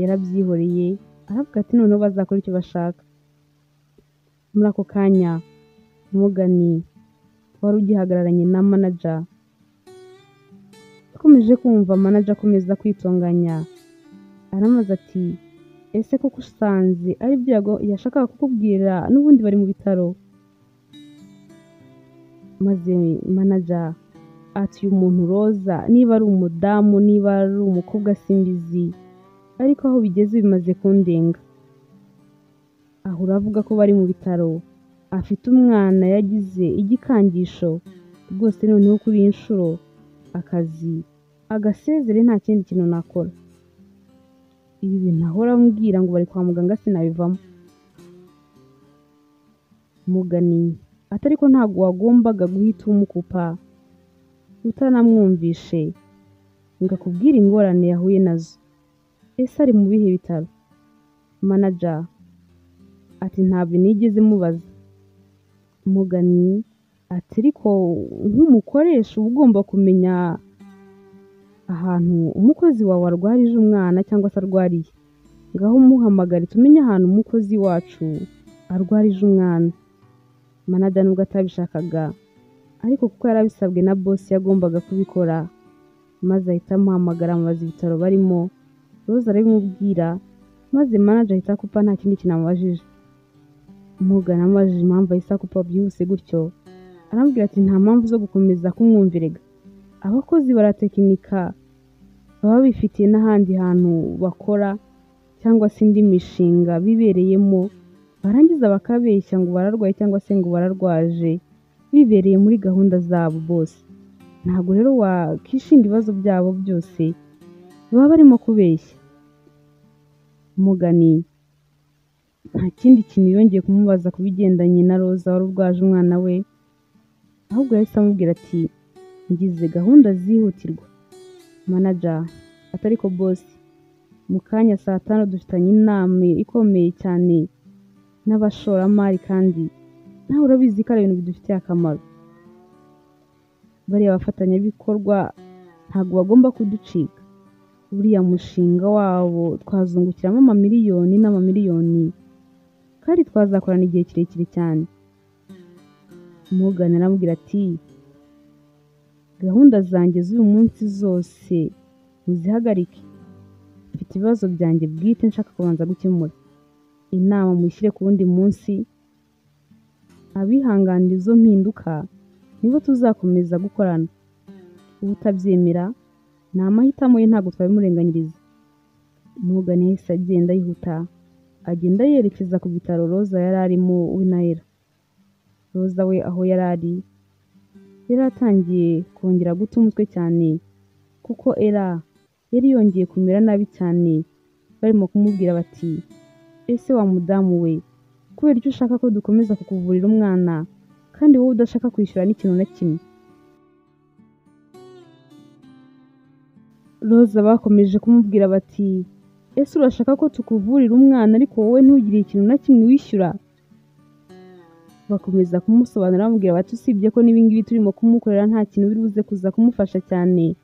Yarabyihoreye aravuga ati noneho bazakora icyo bashaka. Muri ako kanya Morgan wari ugihagararanye na manager yakomeje kumva manager akomeza kwitonganya, aramubaza ati ese koko usanze ari byo yashakaga kukubwira n'ubundi bari mu bitaro? Maze manager ati uyu muntu Roza niba ari umudamu niba ari umukobwa simbizi, ariko aho bigeze bimaze kundenga. Aho uravuga ko bari mu bitaro, afite umwana yagize igikangisho, rwose noneho kuri iyi nshuro akazi agasezere nta kindi kintu nakora. Ibi bintu ahora ambwira ngo bari kwa muganga sinabivamo. Morgan ati ariko ntabwo wagombaga guhita umukupa utanamwumvishe ngo akubwire ingorane yahuye nazo. Ese ari mu bihe bitaro? Manager ati ntabwo nigeze mubaza. Morgan ati ariko nk'umukoresha uba ugomba kumenya ahantu umukozi wawe arwarije umwana cyangwa se arwariye. Ngaho muhamagare tumenye ahantu umukozi wacu arwarije umwana. Manager nubwo atabishakaga ariko kuko yari abisabwe na boss yagombaga kubikora, maze ahita amuhamagara amubaza ibitaro barimo. Roza arabimubwira, maze manager ahita akupa nta kindi kintu amubajije. Morgan amubajije impamvu ahise akupa byihuse gutyo, aramubwira ati nta mpamvu zo gukomeza kumwumvirega, abakozi baratekinika baba bifitiye n'ahandi hantu bakora cyangwa se indi mishinga bibereyemo, barangiza bakabeshya ngo bararwaye cyangwa se ngo bararwaje, bibereye muri gahunda zabo bose. Ntabwo rero wakishinga ibibazo byabo byose, baba barimo kubeshya. Morgan nta kindi kintu yongeye kumubaza ku bigendanye na Roza wari urwaje umwana we, ahubwo yahise amubwira ati ngize gahunda zihutirwa. Manager ati ariko boss, mu kanya saa 5 dufitanye inama ikomeye cyane n'abashoramari kandi nawe urabizi ko ari ibintu bidufitiye akamaro. Bariya bafatanyabikorwa ntabwo bagomba kuducika. Uriya mushinga wabo twazungukiramo amamiliyoni n'amamiliyoni kandi twazakorana igihe kirekire cyane. Morgan aramubwira ati gahunda zanjye z'uyu munsi zose muzihagarike, mfite ibibazo byanjye bwite nshaka kubanza gukemura. Inama muyishyire ku wundi munsi, abihanganira izo mpinduka nibo tuzakomeza gukorana. Utabyemera ni amahitamo ye, ntabwo twabimurenganyiriza. Morgan yahise agenda yihuta, agenda yerekeza ku bitaro Roza yari arimo we na Ella. Roza we aho yari ari yari atangiye kongera guta umutwe cyane, kuko Ella yari yongeye kumera nabi cyane. Barimo kumubwira bati ese wa mudamu we, kubera icyo ushaka ko dukomeza kukuvurira umwana kandi wowe udashaka kwishyura n'ikintu na kimwe? Roza bakomeje kumubwira bati ese urashaka ko tukuvurira umwana ariko wowe ntugire ikintu na kimwe wishyura? Bakomeza kumusobanurira bamubwira bati usibye ko n'ibingibi turimo kumukorera nta kintu biri buze kuza kumufasha cyane,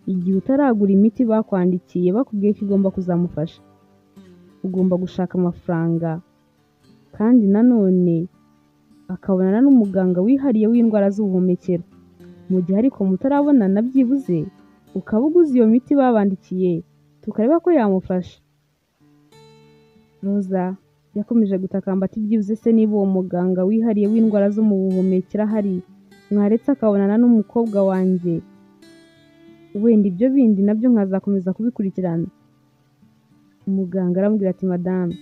igihe utaragura imiti bakwandikiye bakubwiye ko igomba kuzamufasha, ugomba gushaka amafaranga kandi nanone akabonana n'umuganga wihariye w'indwara z'ubuhumekero. Mu gihe ariko mutarabonana byibuze ukaba uguze iyo miti babandikiye tukareba ko yamufasha. Roza yakomeje gutakamba ati byibuze se niba uwo muganga wihariye w'indwara zo mu buhumekero ahari, mwaretse akabonana n'umukobwa wanjye, wenda ibyo bindi nabyo nkazakomeza kubikurikirana. Umuganga aramubwira ati madamu,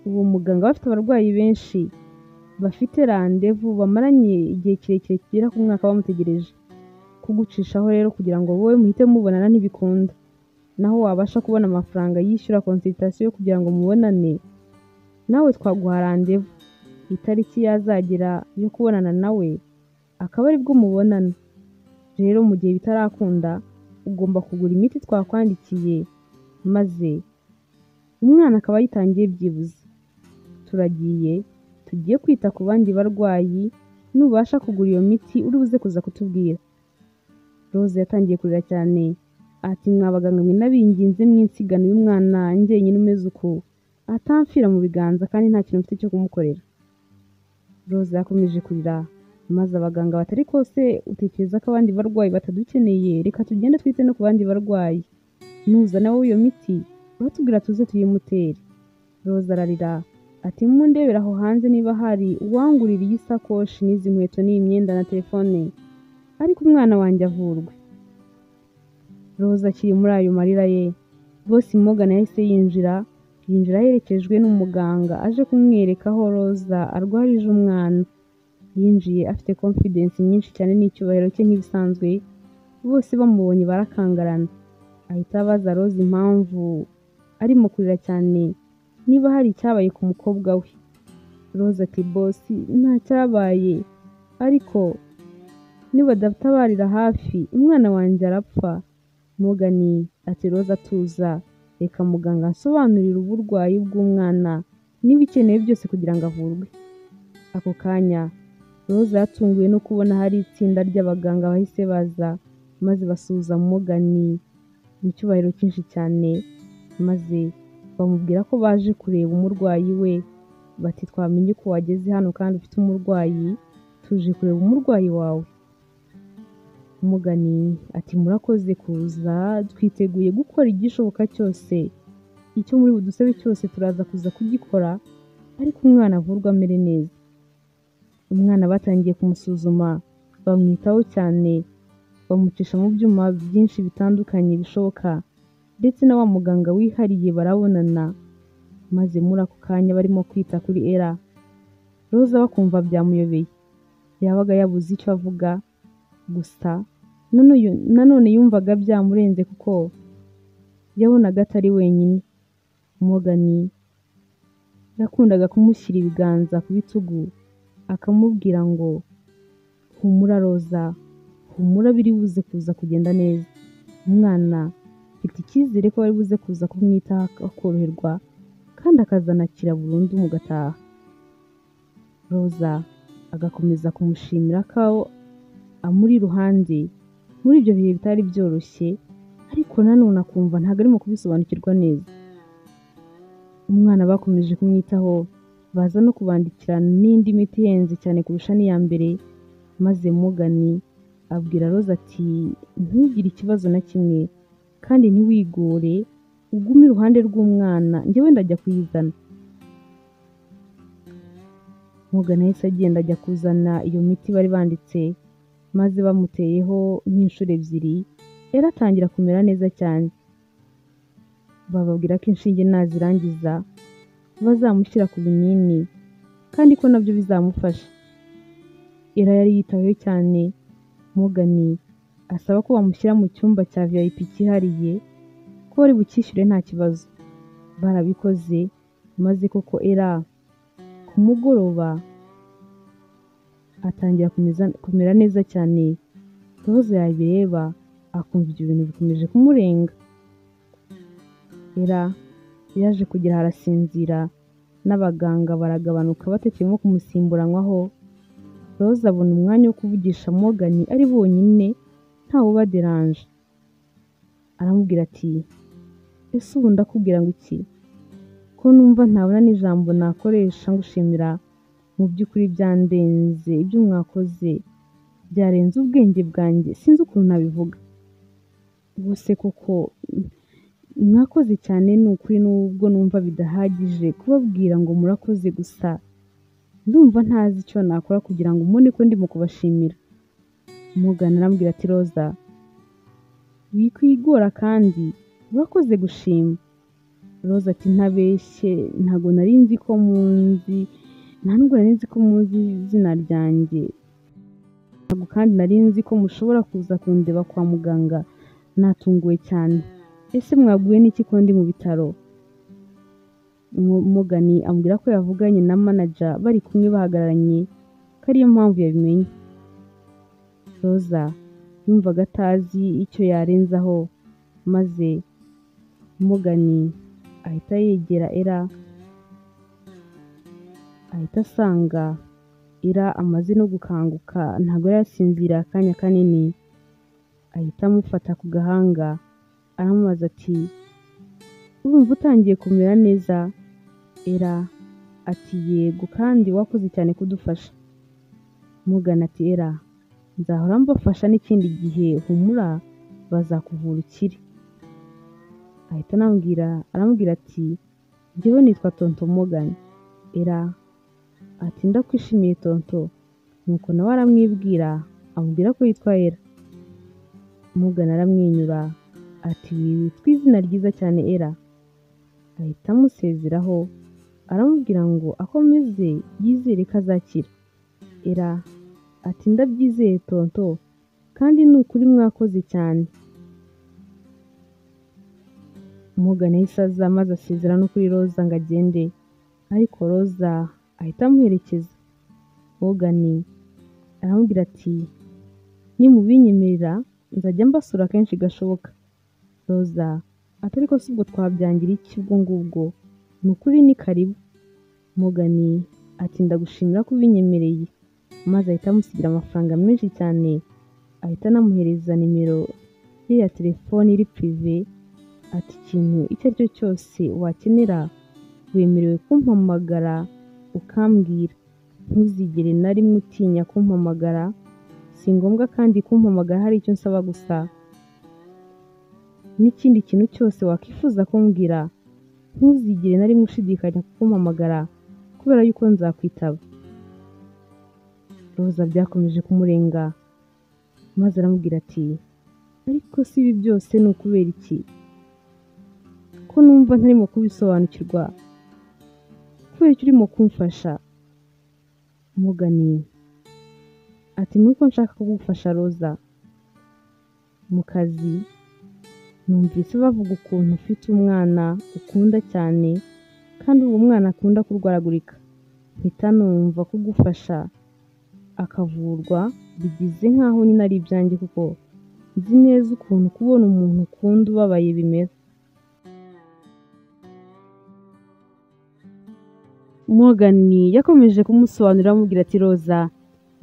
uwo muganga bafite abarwayi benshi bafite randevu bamaranye igihe kirekire kigera ku mwaka bamutegereje. Kugucishaho rero kugira ngo wowe muhite mubonana ntibikunda, naho wabasha kubona amafaranga yishyura consultation kugira ngo mubonane nawe twaguha randevu, itariki yazagera yo kubonana nawe akaba aribwo mubonana. Rero mu gihe bitarakunda ugomba kugura imiti twakwandikiye maze umwana akaba ayitangiye byibuze. Turagiye, tugiye kwita ku bandi barwayi, nubasha kugura iyo miti uri buze kuza kutubwira. Rose yatangiye kurira cyane ati mwabaganga mwe nabinginze mwinsigano y'umwana njyenyine umeze uku atamfira mu biganza kandi nta kintu mfite cyo kumukorera. Rose yakomeje kurira maze abaganga batari kose utekereza ko abandi barwayi batadukeneye, reka tugende twite no ku bandi barwayi, nuzana wowe iyo miti uratubwira tuze tuyimutere. Rose ararira ati mundebera aho hanze niba hari uwangurira iyi sakoshi n'izi nkweto n'iyi myenda na telefone, ariko umwana wanjye avurwe. Roza akiri muri ayo marira ye, Boss Morgan yahise yinjira aherekejwe n'umuganga aje kumwereka aho Roza arwarije umwana. Yinjiye afite confidence nyinshi cyane n'icyubahiro cye nk'ibisanzwe, bose bamubonye barakangarana. Ahita abaza Roza impamvu arimo kurira cyane, niba hari icyabaye ku mukobwa we. Roza ati boss nta cyabaye, ariko nibadatabarira hafi umwana wanjye arapfa. Morgan ati Roza tuza, reka muganga ansobanurire uburwayi bw'umwana n'ibikenewe byose kugira ngo avurwe. Ako kanya Roza yatunguwe no kubona hari itsinda ry'abaganga bahise baza maze basuhuza Morgan mu cyubahiro cyinshi cyane, maze bamubwira ko baje kureba umurwayi we. Bati twamenye ko wageze hano kandi ufite umurwayi, tuje kureba umurwayi wawe. Morgan ati murakoze kuza, twiteguye gukora igishoboka cyose, icyo muri budusabe cyose turaza kuza kugikora, ariko umwana avurwe amere neza. Umwana batangiye kumusuzuma, bamwitaho cyane, bamucisha mu byuma byinshi bitandukanye bishoboka, ndetse na wa muganga wihariye barabonana, maze muri ako kanya barimo kwita kuri Ella. Roza bakumva byamuyobeye, yabaga yabuze icyo avuga, gusa nanone yumvaga byamurenze kuko yabonaga atari wenyine. Morgan yakundaga kumushyira ibiganza ku bitugu akamubwira ngo humura Roza, humura biri buze kuza kugenda neza, umwana mfite icyizere ko bari buze kuza kumwitaho akoroherwa kandi akazanakira burundu mugataha. Roza agakomeza kumushimira ko amuri iruhande muri ibyo bihe bitari byoroshye, ariko nanone akumva ntabwo arimo kubisobanukirwa neza. Umwana bakomeje kumwitaho, baza no kubandikira n'indi miti ihenze cyane kurusha n'iya mbere, maze Morgan abwira Roza ati ntugire ikibazo na kimwe kandi ntiwigore, ugume iruhande rw'umwana njyewe ndajya kuyizana. Morgan yahise agenda ajya kuzana iyo miti bari banditse, maze bamuteyeho nk'inshuro ebyiri, Ella atangira kumera neza cyane. Bababwira ko inshinge nazirangiza bazamushyira ku binini kandi ko nabyo bizamufasha. Ella yari yitaweho cyane, Morgan asaba ko bamushyira mu cyumba cya VIP cyihariye, ko bari bucyishyure nta kibazo. Barabikoze, maze koko Ella ku mugoroba atangira kumera neza cyane. Rose yabireba akumva ibyo bintu bikomeje kumurenga. Ella yaje kugera arasinzira, n'abaganga baragabanuka batakirimo kumusimburanwaho. Rose abona umwanya wo kuvugisha Morgan ari bonyine ntawe ubaderanje. Aramubwira ati ese ubu ndakubwira ngo iki? Ko numva ntabona n'ijambo nakoresha ngushimira, mu by'ukuri byandenze, ibyo mwakoze byarenze ubwenge bwanjye, sinzi ukuntu nabivuga. Ubuse koko mwakoze cyane ni ukuri, nubwo numva bidahagije kubabwira ngo murakoze gusa, ndumva ntazi icyo nakora kugira ngo mbone ko ndimo kubashimira. Morgan arambwira ati Roza, wikwigora kandi urakoze gushima. Roza ati ntabeshye, ntabwo nari nzi ko munzi, nta nubwo nari nzi ko muzi izina ryanjye, ntabwo kandi nari nzi ko mushobora kuza kundeba kwa muganga, natunguwe cyane. Ese mwaguye n'iki ko ndi mu bitaro? Morgan amubwira ko yavuganye na manager bari kumwe bahagararanye, ko ariyo mpamvu yabimenye. Roza yumvaga atazi icyo yarenzaho, maze Morgan ahita yegera Ella, ahita asanga Ella amaze no gukanguka, ntabwo yari yasinziriye akanya kanini. Ahita amufata ku gahanga aramubaza ati urumva utangiye kumera neza? Ella ati yego, kandi wakoze cyane kudufasha. Morgan ati Ella, nzahora mbafasha n'ikindi gihe, humura bazakuvura ukire. Ahita aramubwira ati njyewe nitwa Tonto Morgan. Ella ati ndakwishimiye Tonto. Nuko nawe aramwibwira, amubwira ko yitwa Ella. Morgan aramwenyura ati witwa izina ryiza cyane Ella. Ahita amusezeraho, aramubwira ngo akomeze yizere ko azakira. Ella ati ndabyizeye Tonto, kandi ni ukuri mwakoze cyane. Morgan yahise aza maze asezera no kuri Roza ngo agende, ariko Roza ahita amuherekeza. Morgan aramubwira ati nimubinyemerera nzajya mbasura kenshi gashoboka. Roza ati ariko si ubwo twabyangira iki ubwo ngubwo, ni ukuri ni karibu. Morgan ati ndagushimira ko ubinyemereye, maze ahita amusigira amafaranga menshi cyane, ahita anamuhereza nimero ye ya telefone iri prive, ati ikintu icyo ari cyo cyose wakenera wemerewe kumpamagara ukambwira, ntuzigere na rimwe utinya kumpamagara, si ngombwa kandi kumpamagara hari icyo nsaba gusa, n'ikindi kintu cyose wakwifuza kumbwira ntuzigere na rimwe ushidikanya kumpamagara kubera yuko nzakwitaba. Roza byakomeje kumurenga, maze aramubwira ati ariko si ibi byose ni ukubera iki? Ko numva ntarimo kubisobanukirwa, kubera icyo urimo kumfasha? Morgan ati nuko nshaka kugufasha Roza. Mu kazi numvise bavuga ukuntu ufite umwana ukunda cyane, kandi uwo mwana akunda kurwaragurika, mpita numva kugufasha akavurwa bigize nk'aho nyine ari ibyanjye, kuko nzi neza ukuntu kubona umuntu ukunda ubabaye bimera. Morgan yakomeje kumusobanurira amubwira ati Roza,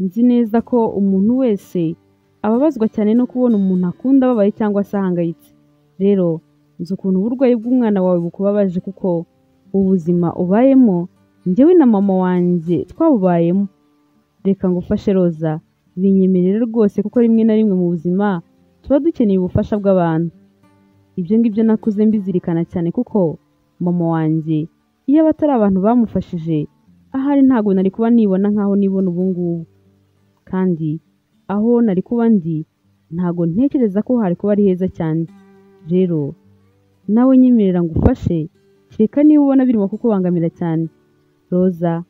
nzi neza ko umuntu wese ababazwa cyane no kubona umuntu akunda ababaye cyangwa se ahangayitse. Rero nzi ukuntu uburwayi bw'umwana wawe bukubabaje, kuko ubuzima ubayemo njyewe na mama wanjye twabubayemo. Reka ngufashe Roza, binyemerere rwose, kuko rimwe na rimwe mu buzima tuba dukeneye ubufasha bw'abantu. Ibyo ngibyo nakuze mbizirikana cyane, kuko mama wanjye iyo aba atari abantu bamufashije Ahari ntabwo nari kuba nibona nkaho nibona ubu ngubu, kandi aho nari kuba ndi ntabwo ntekereza ko hari kuba ari heza cyane. Rero nawe nyemerera ngufashe, kereka niba ubona birimo kukubangamira cyane. Roza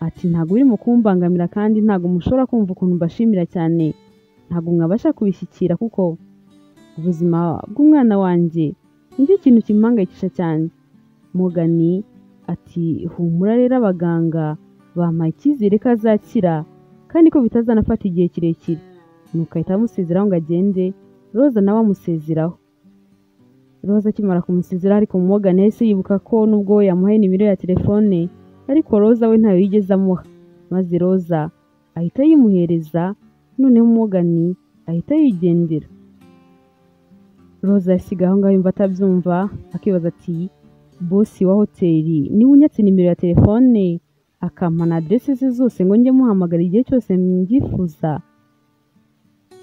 ati ntabwo birimo kumbangamira kandi ntabwo mushobora kumva ukuntu mbashimira cyane, ntabwo mwabasha kubishyikira kuko ubuzima bw'umwana wanjye nicyo kintu kimpangayikisha cyane. Morgan ati humura rero, abaganga bampaye icyizere ko azakira kandi ko bitazanafata igihe kirekire. Nuko ahita amusezeraho ngo agende, Roza nawe amusezeraho. Roza akimara kumusezeraho ariko Morgan yahise yibuka ko nubwo we yamuhaye nimero ya telefone ariko Roza we ntayo yigeze amuha, maze Roza ahita yimuhereza, noneho Morgan ahita yigendera. Roza yasigaye aho ngaho yumva atabyumva, akibaza ati bosi wa hoteli niwe unyatse nimero ya telefone akampa na aderese ze zose ngo njye muhamagara igihe cyose mbyifuza?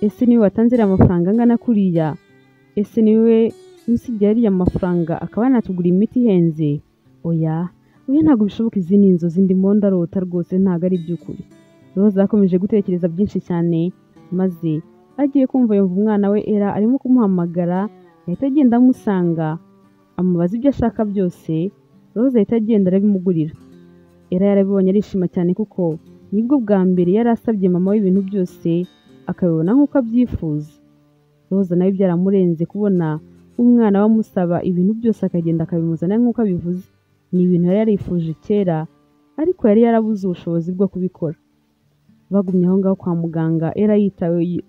Ese niwe watanze ariya mafaranga angana kuriya? Ese niwe usigaye ariya mafaranga akaba yanatugura imiti ihenze? Oya oya, ntabwo bishoboka, izi ni inzozi ndimo ndarota rwose, ntabwo ari iby'ukuri. Roza yakomeje gutekereza byinshi cyane, maze agiye kumva yumva umwana we Era arimo kumuhamagara, ahita agenda amusanga amubaza ibyo ashaka byose. Roza ahita agenda arabimugurira. Era yarabibonye arishima cyane kuko nibwo bwa mbere yari asabye mama we ibintu byose akabibona nk'uko abyifuza. Roza nawe byaramurenze kubona umwana we amusaba ibintu byose akagenda akabimuzanira nk'uko abivuze. Ni ibintu yari yarifuje kera ariko yari yarabuze ubushobozi bwo kubikora. Bagumye aho ngaho kwa muganga, Era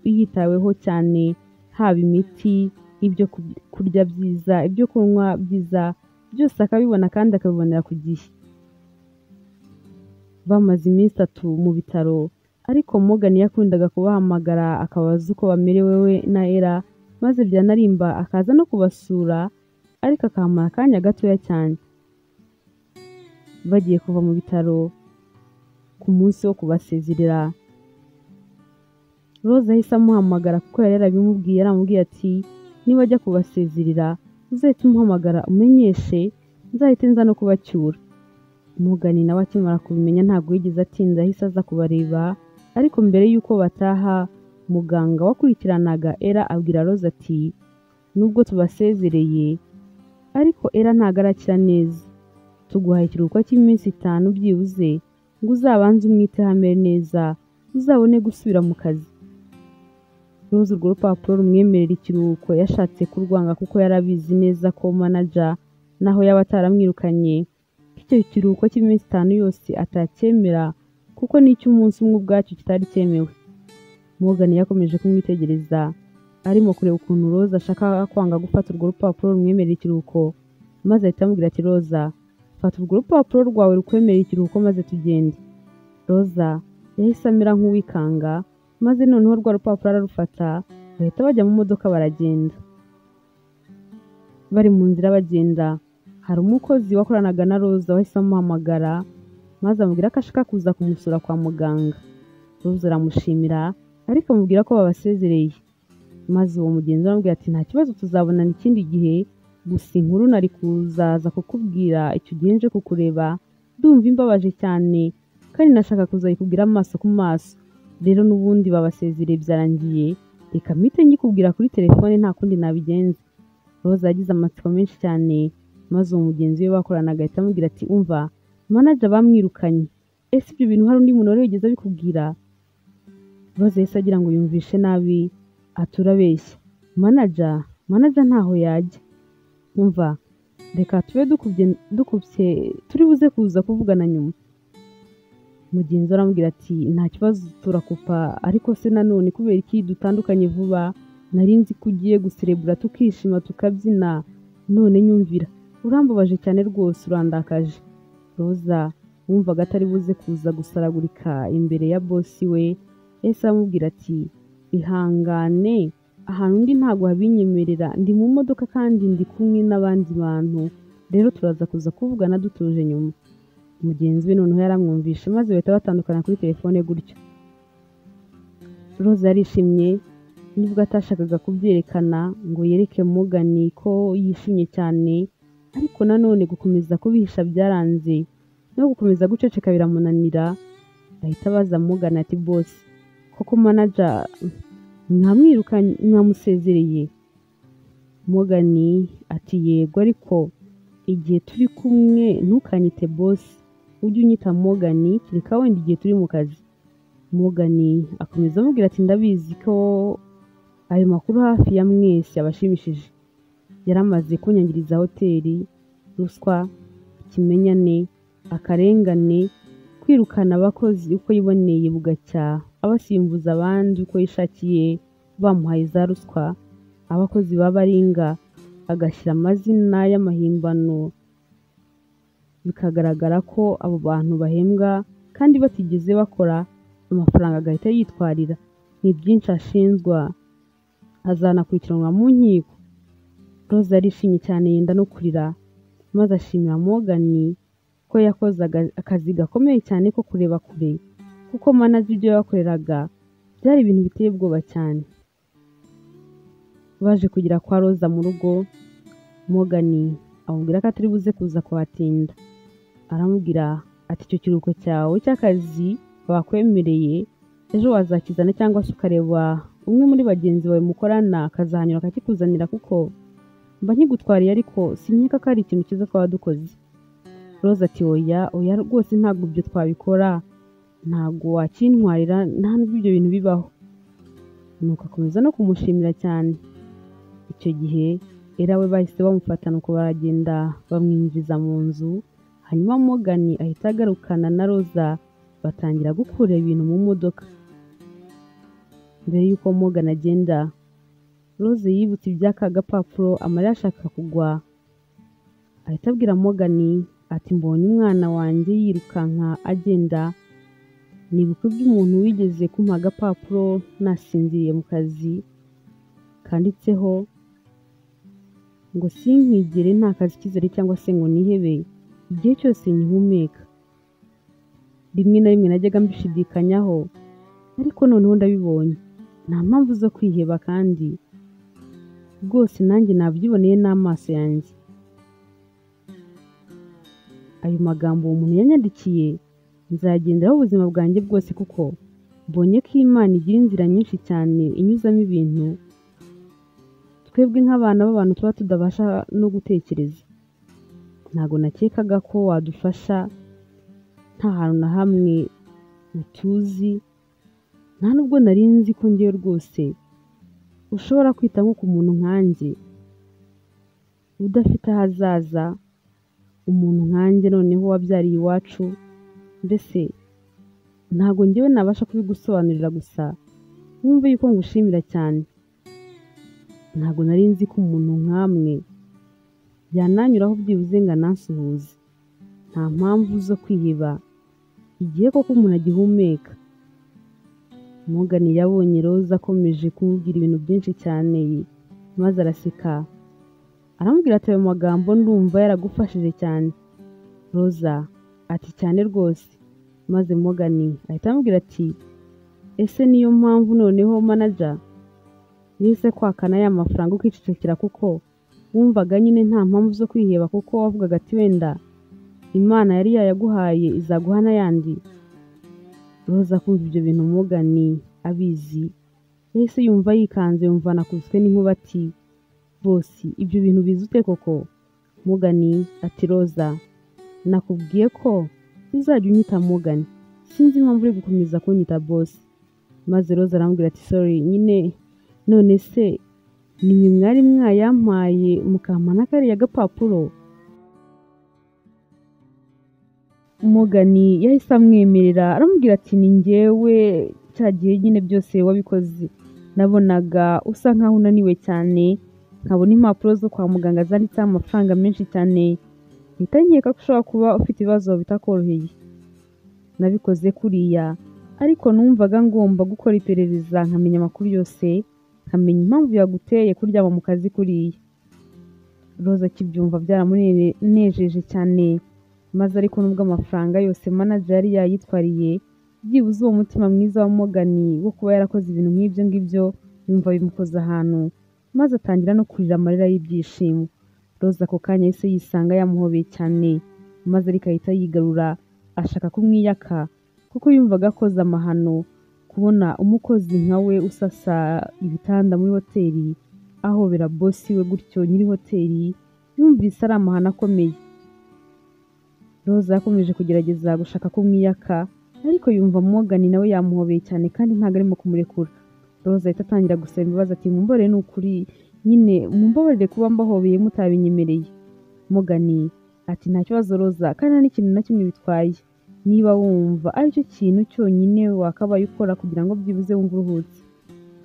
yitaweho cyane, haba imiti, ibyo kurya byiza, ibyo kunywa byiza, byose akabibona kandi akabibonera ku gihe. Bamaze iminsi 3 mu bitaro, ariko Morgan yakundaga kubahamagara akabaza uko bamerewe we na Era, maze byanarimba akaza no kubasura, ariko akahamara akanya gatoya cyane. Bagiye kuva mu bitaro ku munsi wo kubasezerera, Roza yahise amuhamagara kuko yari yarabimubwiye, aramubwiye ati niba ajya kubasezerera uzahite umuhamagara umenyeshe, nzahite nza no kubacyura. Morgan nawe akimara kubimenya ntabwo yigeze atinda, yahise aza kubareba, ariko mbere y'uko bataha muganga wakurikiranaga Era abwira Roza ati nubwo tubasezereye ariko Era ntabwo arakira neza, tuguhaye ikiruhuko cy'iminsi 5 byibuze ngo uzabanze umwiteho amere neza, uzabone gusubira mu kazi. Roza urwo rupapuro rumwemerera ikiruhuko yashatse kurwanga kuko yarabizi neza ko manager naho yaba ataramwirukanye icyo kiruhuko cy'iminsi 5 yose atacyemera kuko n'icy'umunsi umwe ubwacyo kitari cyemewe. Morgan yakomeje kumwitegereza arimo kureba ukuntu Roza ashaka kwanga gufata urwo rupapuro rumwemerera ikiruhuko, maze ahita amubwira ati Roza fata urwo rupapuro rwawe rukwemerera ikiruhuko maze tugende. Roza yahise amera nk'uwikanga, maze noneho rwa rupapuro ararufata, bahita bajya mu modoka baragenda. Bari mu nzira bagenda, hari umukozi wakoranaga na Roza wahise amuhamagara, maze amubwira ko ashaka kuza kumusura kwa muganga. Roza aramushimira ariko amubwira ko babasezereye, maze uwo mugenzi aramubwira ati nta kibazo tuzabonana ikindi gihe, gusa inkuru nari kuzaza kukubwira icyo gihe nje kukureba ndumva imbabaje cyane kandi nashaka kuzayikubwira amaso ku maso. Rero n'ubundi babasezereye byarangiye, reka mpite ngikubwira kuri telefone nta kundi nabigenza. Roza yagize amatsiko menshi cyane, maze uwo mugenzi we bakoranaga ahita amubwira ati umva manager bamwirukanye, ese ibyo bintu hari undi muntu wari wigeze abikubwira? Roza yahise agira ngo yumvishe nabi, ati urabeshya, manager ntaho yajya, umva reka tube dukubye turi buze kuza kuvugana nyuma. Mugenzi we aramubwira ati nta kibazo turakupa, ariko se nanone kubera iki dutandukanye vuba? Nari nzi ko ugiye guserebura tukishima tukabyina, none nyumvira urambabaje cyane rwose, urandakaje. Roza wumvaga atari buze kuza gusaragurika imbere ya bosi we, yahise aramubwira ati ihangane, ahantu ndi ntabwo habinyemerera, ndi mu modoka kandi ndi kumwe n'abandi bantu, rero turaza kuza kuvugana dutuje nyuma. Mugenzi we noneho yaramwumvishe maze bahita batandukana kuri telefone gutyo. Roza yarishimye nubwo atashakaga kubyerekana ngo yereke Morgan ko yishimye cyane, ariko nanone gukomeza kubihisha byaranze. No gukomeza guceceka biramunanira, ahita abaza Morgan ati boss, koko manager mwamwirukanye mwamusezereye? Morgan ati yego, ariko igihe turi kumwe ntukanyite boss, ujye unyita Morgan, kereka wenda igihe turi mu kazi. Morgan akomeza amubwira ati ndabizi ko ayo makuru hafi ya mwese abashimishije. Yaramaze kunyangiriza hoteli, ruswa, ikimenyane, akarengane, kwirukana abakozi uko yiboneye bugacya abasimbuza abandi uko yishakiye bamuhaye za ruswa, abakozi ba baringa agashyira amazina y'amahimbano, bikagaragara ko abo bantu bahembwa kandi batigeze bakora, amafaranga agahita yitwarira. Ni byinshi ashinjwa, azanakurikiranwa mu nkiko. Rose yarishimye cyane yenda no kurira, maze ashimira Morgan ko yakoze akazi gakomeye cyane ko kureba kure, kuko manager ibyo yabakoreraga byari ibintu biteye ubwoba cyane. Baje kugera kwa Roza mu rugo, Morgan amubwira ko atari buze kuza kuhatinda. Aramubwira ati icyo kiruhuko cyawe cy'akazi bakwemereye ejo wazakizana, cyangwa se ukareba umwe muri bagenzi bawe mukorana akazahanyura akakikuzanira, kuko mba nkigutwariye ariko sinkeka ko ari ikintu cyiza twaba dukoze. Rose ati oya oya rwose ntabwo ibyo twabikora, ntabwo wakintwarira, nta nubwo ibyo bintu bibaho. Nuko akomeza no kumushimira cyane. Icyo gihe Era we bahise bamufata, nuko baragenda bamwinjiza mu nzu, hanyuma Morgan ahita agarukana na Rosa batangira gukura ibintu mu modoka. Mbere y'uko Morgan agenda, Rose yibutse iby'aka gapapuro amarira ashaka kugwa, ahita abwira Morgan ati mbonye umwana wanjye yirukanka agenda, nibuka iby'umuntu wigeze kumpa agapapuro nasinziriye mu kazi kanditseho ngo sinkigere ntakaza icyizere cyangwa se ngo nihebe igihe cyose nkihumeka. Rimwe na rimwe najyaga mbishidikanyaho, ariko noneho ndabibonye, nta mpamvu zo kwiheba kandi rwose nanjye nabyiboneye n'amaso yanjye. Ayo magambo uwo muntu yanyandikiye nzagenderaho ubuzima bwanjye bwose, kuko mbonye ko Imana igira inzira nyinshi cyane inyuzamo ibintu twebwe nk'abana b'abantu tuba tudabasha no gutekereza. Ntabwo nakekaga ko wadufasha, nta hantu na hamwe utuzi, nta nubwo nari nzi ko ngewe rwose ushobora kwita nko ku muntu nkanjye udafite ahazaza, umuntu nkanjye noneho wabyariye iwacu, mbese ntabwo ngewe nabasha kubigusobanurira, gusa wumve yuko ngushimira cyane. Ntabwo nari nzi ko umuntu nkamwe yananyuraho byibuze ngo anansuhuze. Nta mpamvu zo kwiheba igihe koko umuntu agihumeka. Morgan yabonye Rose akomeje kumubwira ibintu byinshi cyane, maze araseka aramubwira ati ayo magambo ndumva yaragufashije cyane. Rosa ati cyane rwose. Maze Morgan ahita amubwira ati ese niyo mpamvu noneho manager yahise kwakana ya mafaranga ukicecekera, kuko wumvaga nyine nta mpamvu zo kwiheba, kuko wavugaga ati wenda Imana yari yayaguhaye izaguha n'ayandi. Roza kumva ibyo bintu Morgan abizi, yahise yumva yikanze, yumva anakubiswe n'inkuba ati boss ibyo bintu bizi ute koko? Morgan ati Roza nakubwiye ko uzajya unyita Morgan, sinzi impamvu uri gukomeza kunyita boss. Maze Roza aramubwira ati sorry nyine, none se nimwe mwari mwayampaye mukampa n'akariya gapapuro? Morgan yahise amwemerera aramubwira ati ni njyewe cya gihe nyine byose wabikoze, nabonaga usa nkaho unaniwe cyane, nkabona impapuro zo kwa muganga zanditseho amafaranga menshi cyane, mpita nkeka ko ushobora kuba ufite ibibazo bitakoroheye. Nabikoze kuriya ariko numvaga ngomba gukora iperereza nkamenya amakuru yose, nkamenya impamvu yaguteye kuryama mu kazi kuriya. Roza akibyumva byaramunejeje cyane, maze ariko nubwo amafaranga yose manager yari yayitwariye, byibuze uwo mutima mwiza wa Morgan wo kuba yarakoze ibintu nk'ibyo ngibyo yumva bimukoze ahantu, maze atangira no kurira amarira y'ibyishimo. Roza ako kanya yahise yisanga yamuhobeye cyane, maze ariko ahita yigarura Ashaka kumwiyaka kuko yumvaga akoze amahano kubona umukozi nka we usasa ibitanda muri hoteli ahobera bosi we gutyo nyiri hoteli, yumvise ari amahano akomeye. Roza yakomeje kugerageza gushaka kumwiyaka, ariko yumva Morgan nawe yamuhobeye cyane kandi ntabwo arimo kumurekura. Roza ahita atangira gusaba imbabazi ati mumbabarire ni ukuri nyine mumbabarire kuba mbahobeye mutabinyemereye. Morgan ati nta kibazo Roza, kandi nta n'ikintu na kimwe bitwaye. Niba wumva aricyo kintu cyonyine wakabaye ukora kugira ngo byibuze wumve uruhutse.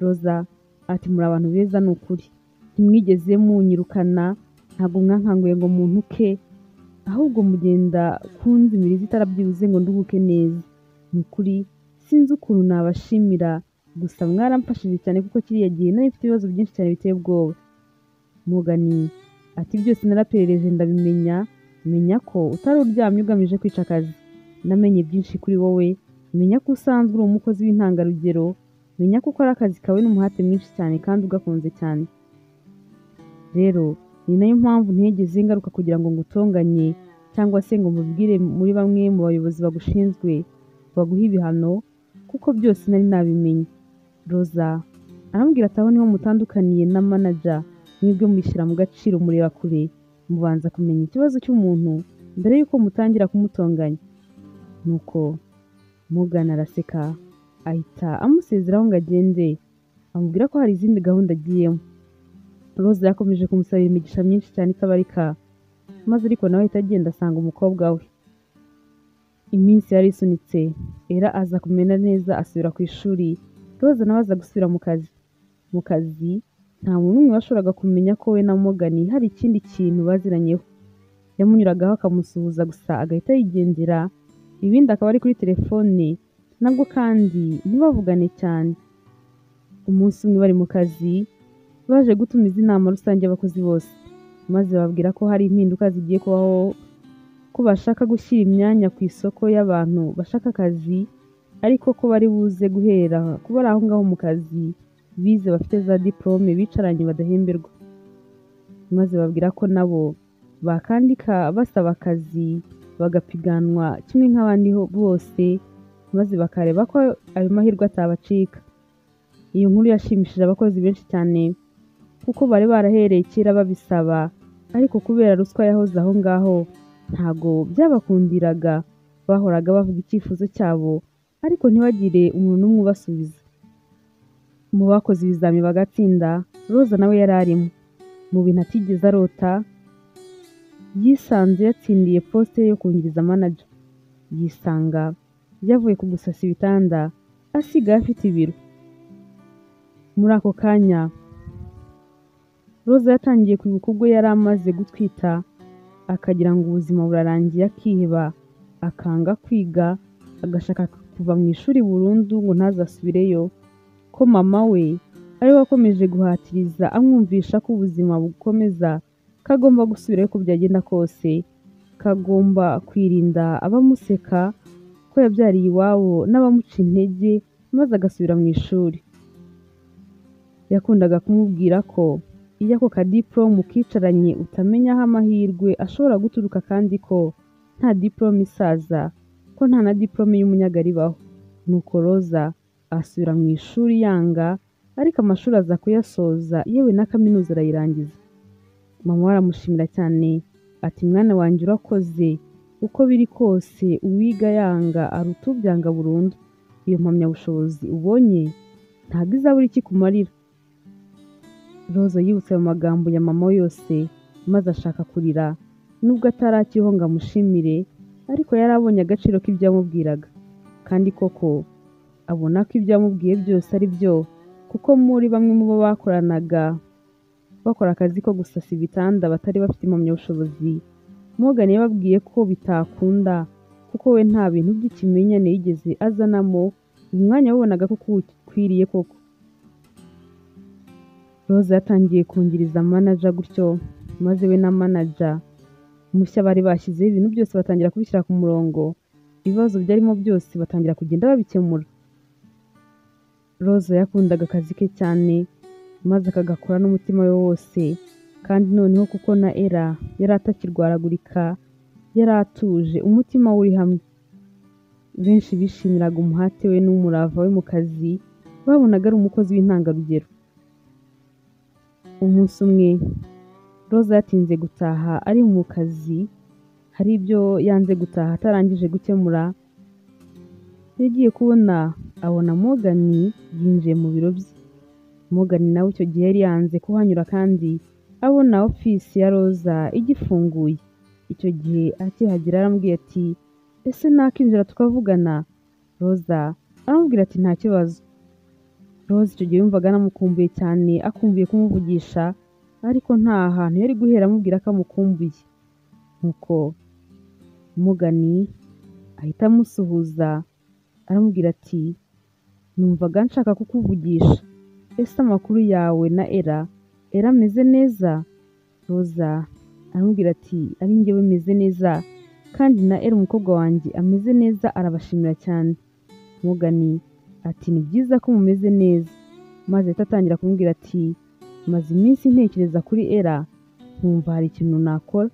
Roza ati muri abantu beza ni ukuri, ntimwigeze munyirukana, ntabwo mwankanguye ngo muntuke, ahubwo mugenda kunzimiriza itara byibuze ngo nduhuke neza. Ni ukuri sinzi ukuntu nabashimira, gusa mwaramfashije cyane kuko kiriya gihe nari mfite ibibazo byinshi cyane biteye ubwoba. Morgan ati byose naraperereje ndabimenya, menya ko utari uryamye ugamije kwica akazi. Namenye byinshi kuri wowe, menya ko usanzwe uri umukozi w'intangarugero, menya ko ukora akazi kawe n'umuhate mwinshi cyane kandi ugakunze cyane. Rero ni nayo mpamvu ntigeze ngaruka kugira ngo ngutonganye cyangwa se ngo mubwire muri bamwe mu bayobozi bagushinzwe baguhe ibihano, kuko byose nari nabimenye. Roza arambwira ati aho niho mutandukaniye na manager, mwebwe mwishyira mu gaciro mureba kure, mubanza kumenya ikibazo cy'umuntu mbere y'uko mutangira kumutonganya. Nuko Morgan araseka ahita amusezeraho ngo agende, amubwira ko hari izindi gahunda agiyemo. Roza yakomeje kumusabira imigisha myinshi cyane itabarika, maze ariko nawe ahita agenda asanga umukobwa we. Iminsi yari isunitse, Ella aza kumena neza asubira ku ishuri, Roza nawe aza gusubira mu kazi. Mu kazi nta muntu n'umwe washoboraga kumenya ko we na Morgan hari ikindi kintu baziranyeho. Yamunyuragaho akamusuhuza gusa agahita yigendera, ibindi akaba ari kuri telefone, nabwo kandi ntibavugane cyane. Umunsi umwe bari mu kazi, baje gutumiza inama rusange y'abakozi bose, maze bababwira ko hari impinduka zigiye kubaho, ko bashaka gushyira imyanya ku isoko y'abantu bashaka akazi, ariko ko bari buze guhera ku bari aho ngaho mu kazi bize bafite za diplome bicaranye badahemberwa. Maze bababwira ko nabo bakandika basaba akazi bagapiganwa kimwe nk'abandi bose, maze bakareba ko ayo mahirwe atabacika. Iyo nkuru yashimishije abakozi benshi cyane kuko bari barahereye kera babisaba, ariko kubera ruswa yahoze aho ngaho ntago byabakundiraga. Bahoraga bavuga icyifuzo cyabo ariko ntibagire umuntu n'umwe ubasubiza. Mu bakoze ibizami bagatsinda, Roza nawe yari arimo. Mu bintu atigeze arota, yisanze yatsindiye poste yo kungiriza manager. Yisanga yavuye ku gusasa ibitanda asigaye afite ibiro. Muri ako kanya Roza yatangiye kwibuka ubwo yari amaze gutwita, akagira ngo ubuzima burarangiye akiheba, akanga kwiga, agashaka kuva mu ishuri burundu ngo ntazasubireyo, ko mama we ari we wakomeje guhatiriza amwumvisha ko ubuzima bukomeza, ko agomba gusubirayo uko byagenda kose, ko agomba kwirinda abamuseka, ko yabyariye iwabo n'abamuca intege, maze agasubira mu ishuri. Yakundaga kumubwira ko iyo ako kadiporome ukicaranye utamenya aho amahirwe ashobora guturuka, kandi ko nta diporome isaza, ko nta na diporome y'umunyagara ibaho. Nuko Roza asubira mu ishuri yanga, ariko amashuri aza kuyasoza, yewe na kaminuza arayirangiza. Mama we aramushimira cyane ati mwana wanjye urakoze, uko biri kose uwiga yanga aruta ubyanga burundu. Iyo mpamyabushobozi ubonye ntabwo izabura icyo ikumarira. Roza yibutse ayo magambo ya mama we yose, maze ashaka kurira, nubwo atari akiriho ngo amushimire, ariko yari abonye agaciro k'ibyo yamubwiraga. Kandi koko abona ko ibyo yamubwiye byose ari byo, kuko muri bamwe mu bo bakoranaga bakora akazi ko gusasa ibitanda batari bafite impamyabushobozi, Morgan yababwiye ko bitakunda kuko we nta bintu by'ikimenyane yigeze azanamo, umwanya wabonaga ko ukwiriye koko. Roza yatangiye kungiriza manager gutyo, maze we na manager mushya bari bashyizeho ibintu byose batangira kubishyira ku murongo, ibibazo byarimo byose batangira kugenda babikemura. Roza yakundaga akazi ke cyane, maze akagakora n'umutima we wose, kandi noneho kuko na Ella yari atakirwaragurika, yari atuje umutima we uri hamwe. Benshi bishimiraga umuhate we n'umurava we mu kazi, babonaga ari umukozi w'intangarugero. Umunsi umwe Roza yatinze gutaha ari mu kazi, hari ibyo yanze gutaha atarangije gukemura. Yagiye kubona abona Morgan yinjiye mu biro bye. Morgan nawe icyo gihe yari yanze kuhanyura kandi abona ofisi ya Roza igifunguye. Icyo gihe akihagera aramubwiye ati ese nakinjira tukavugana? Roza aramubwira ati nta kibazo. Roza icyo gihe yumvaga anamukumbuye cyane, akumbuye kumuvugisha, ariko nta hantu yari guhera amubwira ko amukumbuye. Nuko Morgan ahita amusuhuza aramubwira ati numvaga nshaka kukuvugisha, ese amakuru yawe na Ella? Ella ameze neza? Roza aramubwira ati ari njyewe meze neza, kandi na Ella umukobwa wanjye ameze neza, arabashimira cyane. Morgan ati ni byiza ko mumeze neza. Maze ahita atangira kumubwira ati maze iminsi ntekereza kuri Ella, nkumva hari ikintu nakora.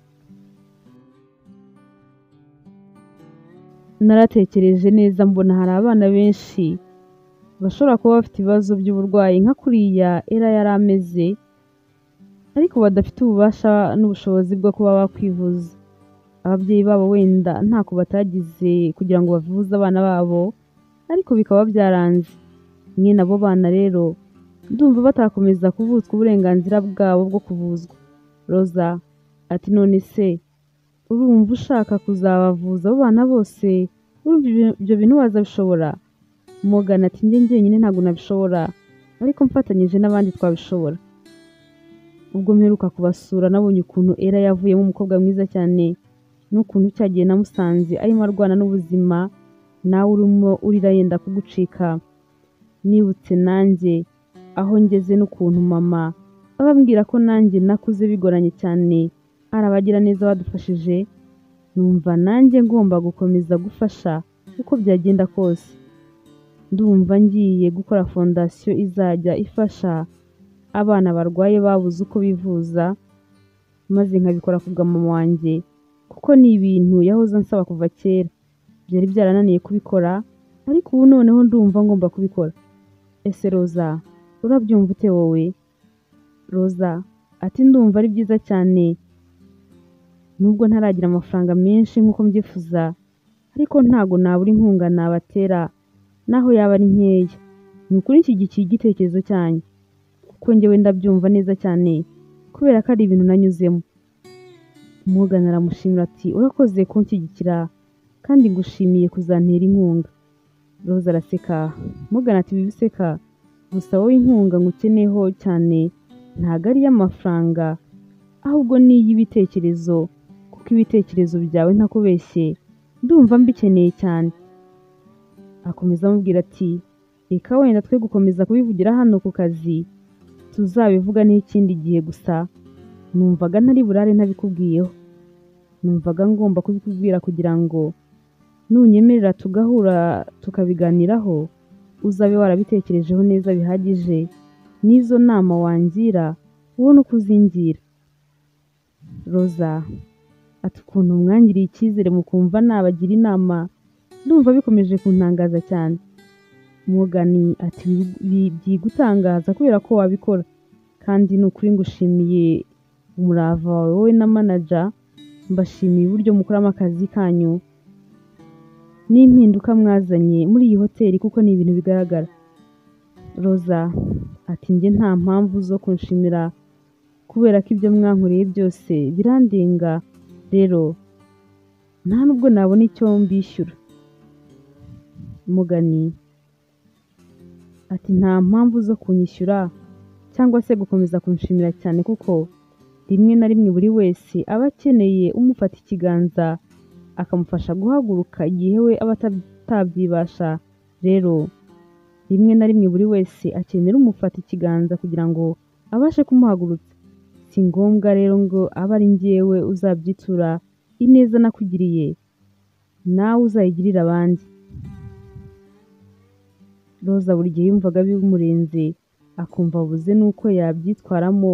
Naratekereje neza mbona hari abana benshi bashobora kuba bafite ibibazo by'uburwayi nka kuriya Ella yari ameze, ariko badafite ububasha n'ubushobozi bwo kuba bakwivuza. Ababyeyi babo wenda ntako batagize kugira ngo bavuze abana babo, ariko bikaba byaranze. Mwene abo bana rero ndumva batakomeza kuvutswa uburenganzira bwabo bwo kuvuzwa. Roza ati none se urumva ushaka kuzabavuza abo bana bose? Urumva ibyo bintu wazabishobora? Morgan ati njye njyenyine ntabwo nabishobora, ariko mfatanyije n'abandi twabishobora. Ubwo mperuka kubasura nabonye ukuntu Ella yavuyemo umukobwa mwiza cyane, n'ukuntu cyagiye namusanze arimo arwana n'ubuzima, nawe urimo urira yenda kugucika. Nibutse nanjye aho ngeze n'ukuntu mama abambwira ko nanjye nakuze bigoranye cyane, arabagira neza badufashije, numva nanjye ngomba gukomeza gufasha uko byagenda kose. Ndumva ngiye gukora fondasiyo izajya ifasha abana barwaye babuze uko bivuza, maze nkabikora ku bwa mama wanjye, kuko ni ibintu yahoze ansaba kuva kera. Byari byarananiye kubikora, ariko ubu noneho ndumva ngomba kubikora. Ese Roza urabyumva ute wowe? Roza ati ndumva ari byiza cyane, nubwo ntaragira amafaranga menshi nk'uko mbyifuza, ariko ntago nabura inkunga nabatera naho yaba ari nkeya. Ni ukuri nshyigikiye igitekerezo cyanyu, kuko njyewe ndabyumva neza cyane kubera ko ari ibintu nanyuzemo. Morgan aramushimira ati urakoze kunshyigikira kandi ngushimiye kuzantera inkunga. Roza araseka. Morgan ati wibiseka, gusa wowe inkunga ngukeneyeho cyane ntago ari iy'amafaranga, ahubwo ni iy'ibitekerezo, kuko ibitekerezo byawe ntakubeshye ndumva mbikeneye cyane. Akomeza amubwira ati reka wenda twe gukomeza kubivugira hano ku kazi, tuzabivuga n'ikindi gihe, gusa numvaga ntari burare ntabikubwiyeho. Numvaga ngomba kubikubwira kugira ngo nunyemerera tugahura tukabiganiraho, uzabe warabitekerejeho neza bihagije, n'izo nama wangira ubone uko uzingira. Roza ati ukuntu mwangiriye icyizere mukumva nabagira inama, ndumva bikomeje kuntangaza cyane. Morgan ati byigutangaza kubera ko wabikora, kandi ni ukuri ngushimiye umurava wawe wowe na manager, mbashimiye uburyo mukoramo akazi kanyu n'impinduka mwazanye muri iyi hoteli, kuko ni ibintu bigaragara. Roza ati njye nta mpamvu zo kunshimira kubera ko ibyo mwankoreye byose birandenga, rero nta nubwo nabona icyo mbishyura. Morgan ati nta mpamvu zo kunyishyura cyangwa se gukomeza kunshimira cyane, kuko rimwe na rimwe buri wese aba akeneye umufata ikiganza akamufasha guhaguruka igihe we aba atabyibasha. Rero rimwe na rimwe buri wese akenera umufata ikiganza kugira ngo abashe kumuhagurutsa. Si ngombwa rero ngo abe ari njyewe uzabyitura ineza nakugiriye, nawe uzayigirire abandi. Roza buri gihe yumvaga bimurenze, akumva abuze n'uko yabyitwaramo,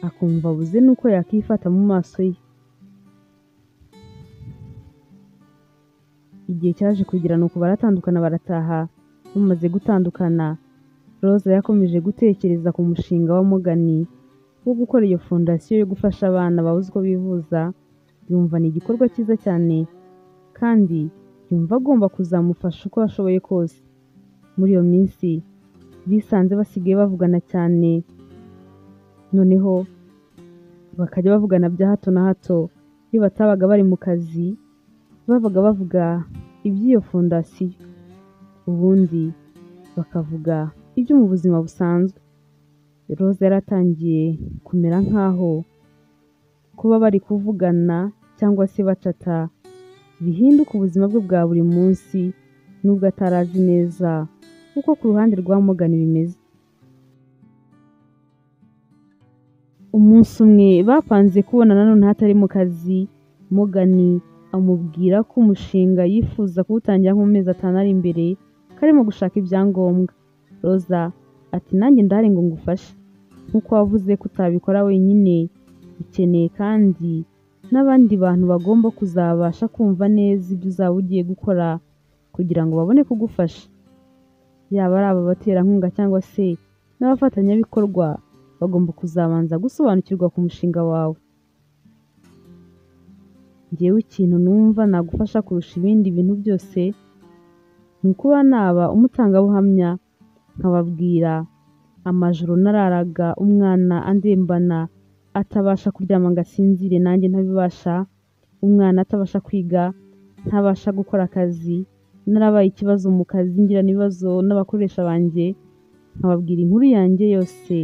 akumva abuze n'uko yakifata mu maso ye. Igihe cyaje kugira nuko baratandukana barataha. Bamaze gutandukana, Roza yakomeje gutekereza ku mushinga wa Morgan wo gukora iyo fondasiyo yo gufasha abana babuze uko bivuza. Yumva ni igikorwa cyiza cyane kandi yumva agomba kuzamufasha uko ashoboye kose. Muri iyo minsi bisanze basigaye bavugana cyane, noneho bakajya bavugana bya hato na hato. Iyo batabaga bari mu kazi babaga bavuga iby'iyo fondasiyo, ubundi bakavuga ibyo mu buzima busanzwe. Roza yaratangiye kumera nk'aho kuba bari kuvugana cyangwa se bacata bihinduka ubuzima bwe bwa buri munsi, nubwo atarazi neza uko ku ruhande rwa Morgan bimeze. Umunsi umwe bapanze kubonana noneho atari mu kazi, Morgan amubwira ko umushinga yifuza kuwutangira nko mu mezi 5 ari imbere, karimo gushaka ibyangombwa. Roza ati nanjye ndahari ngo ngufashe, nkuko wavuze ko utabikora wenyine, ukeneye kandi n'abandi bantu bagomba kuzabasha kumva neza ibyo uzaba ugiye gukora kugira ngo babone kugufasha, yaba ari aba baterankunga cyangwa se n'abafatanyabikorwa bagomba kuzabanza gusobanukirwa ku mushinga wawe. Njyewe ikintu numva nagufasha kurusha ibindi bintu byose ni ukuba naba umutangabuhamya, nkababwira amajoro nararaga umwana andembana, atabasha kuryama ngo asinzire nanjye ntabibasha, umwana atabasha kwiga, ntabasha gukora akazi, narabaye ikibazo mu kazi, ngirana ibibazo n'abakoresha banjye, nkababwira inkuru yanjye yose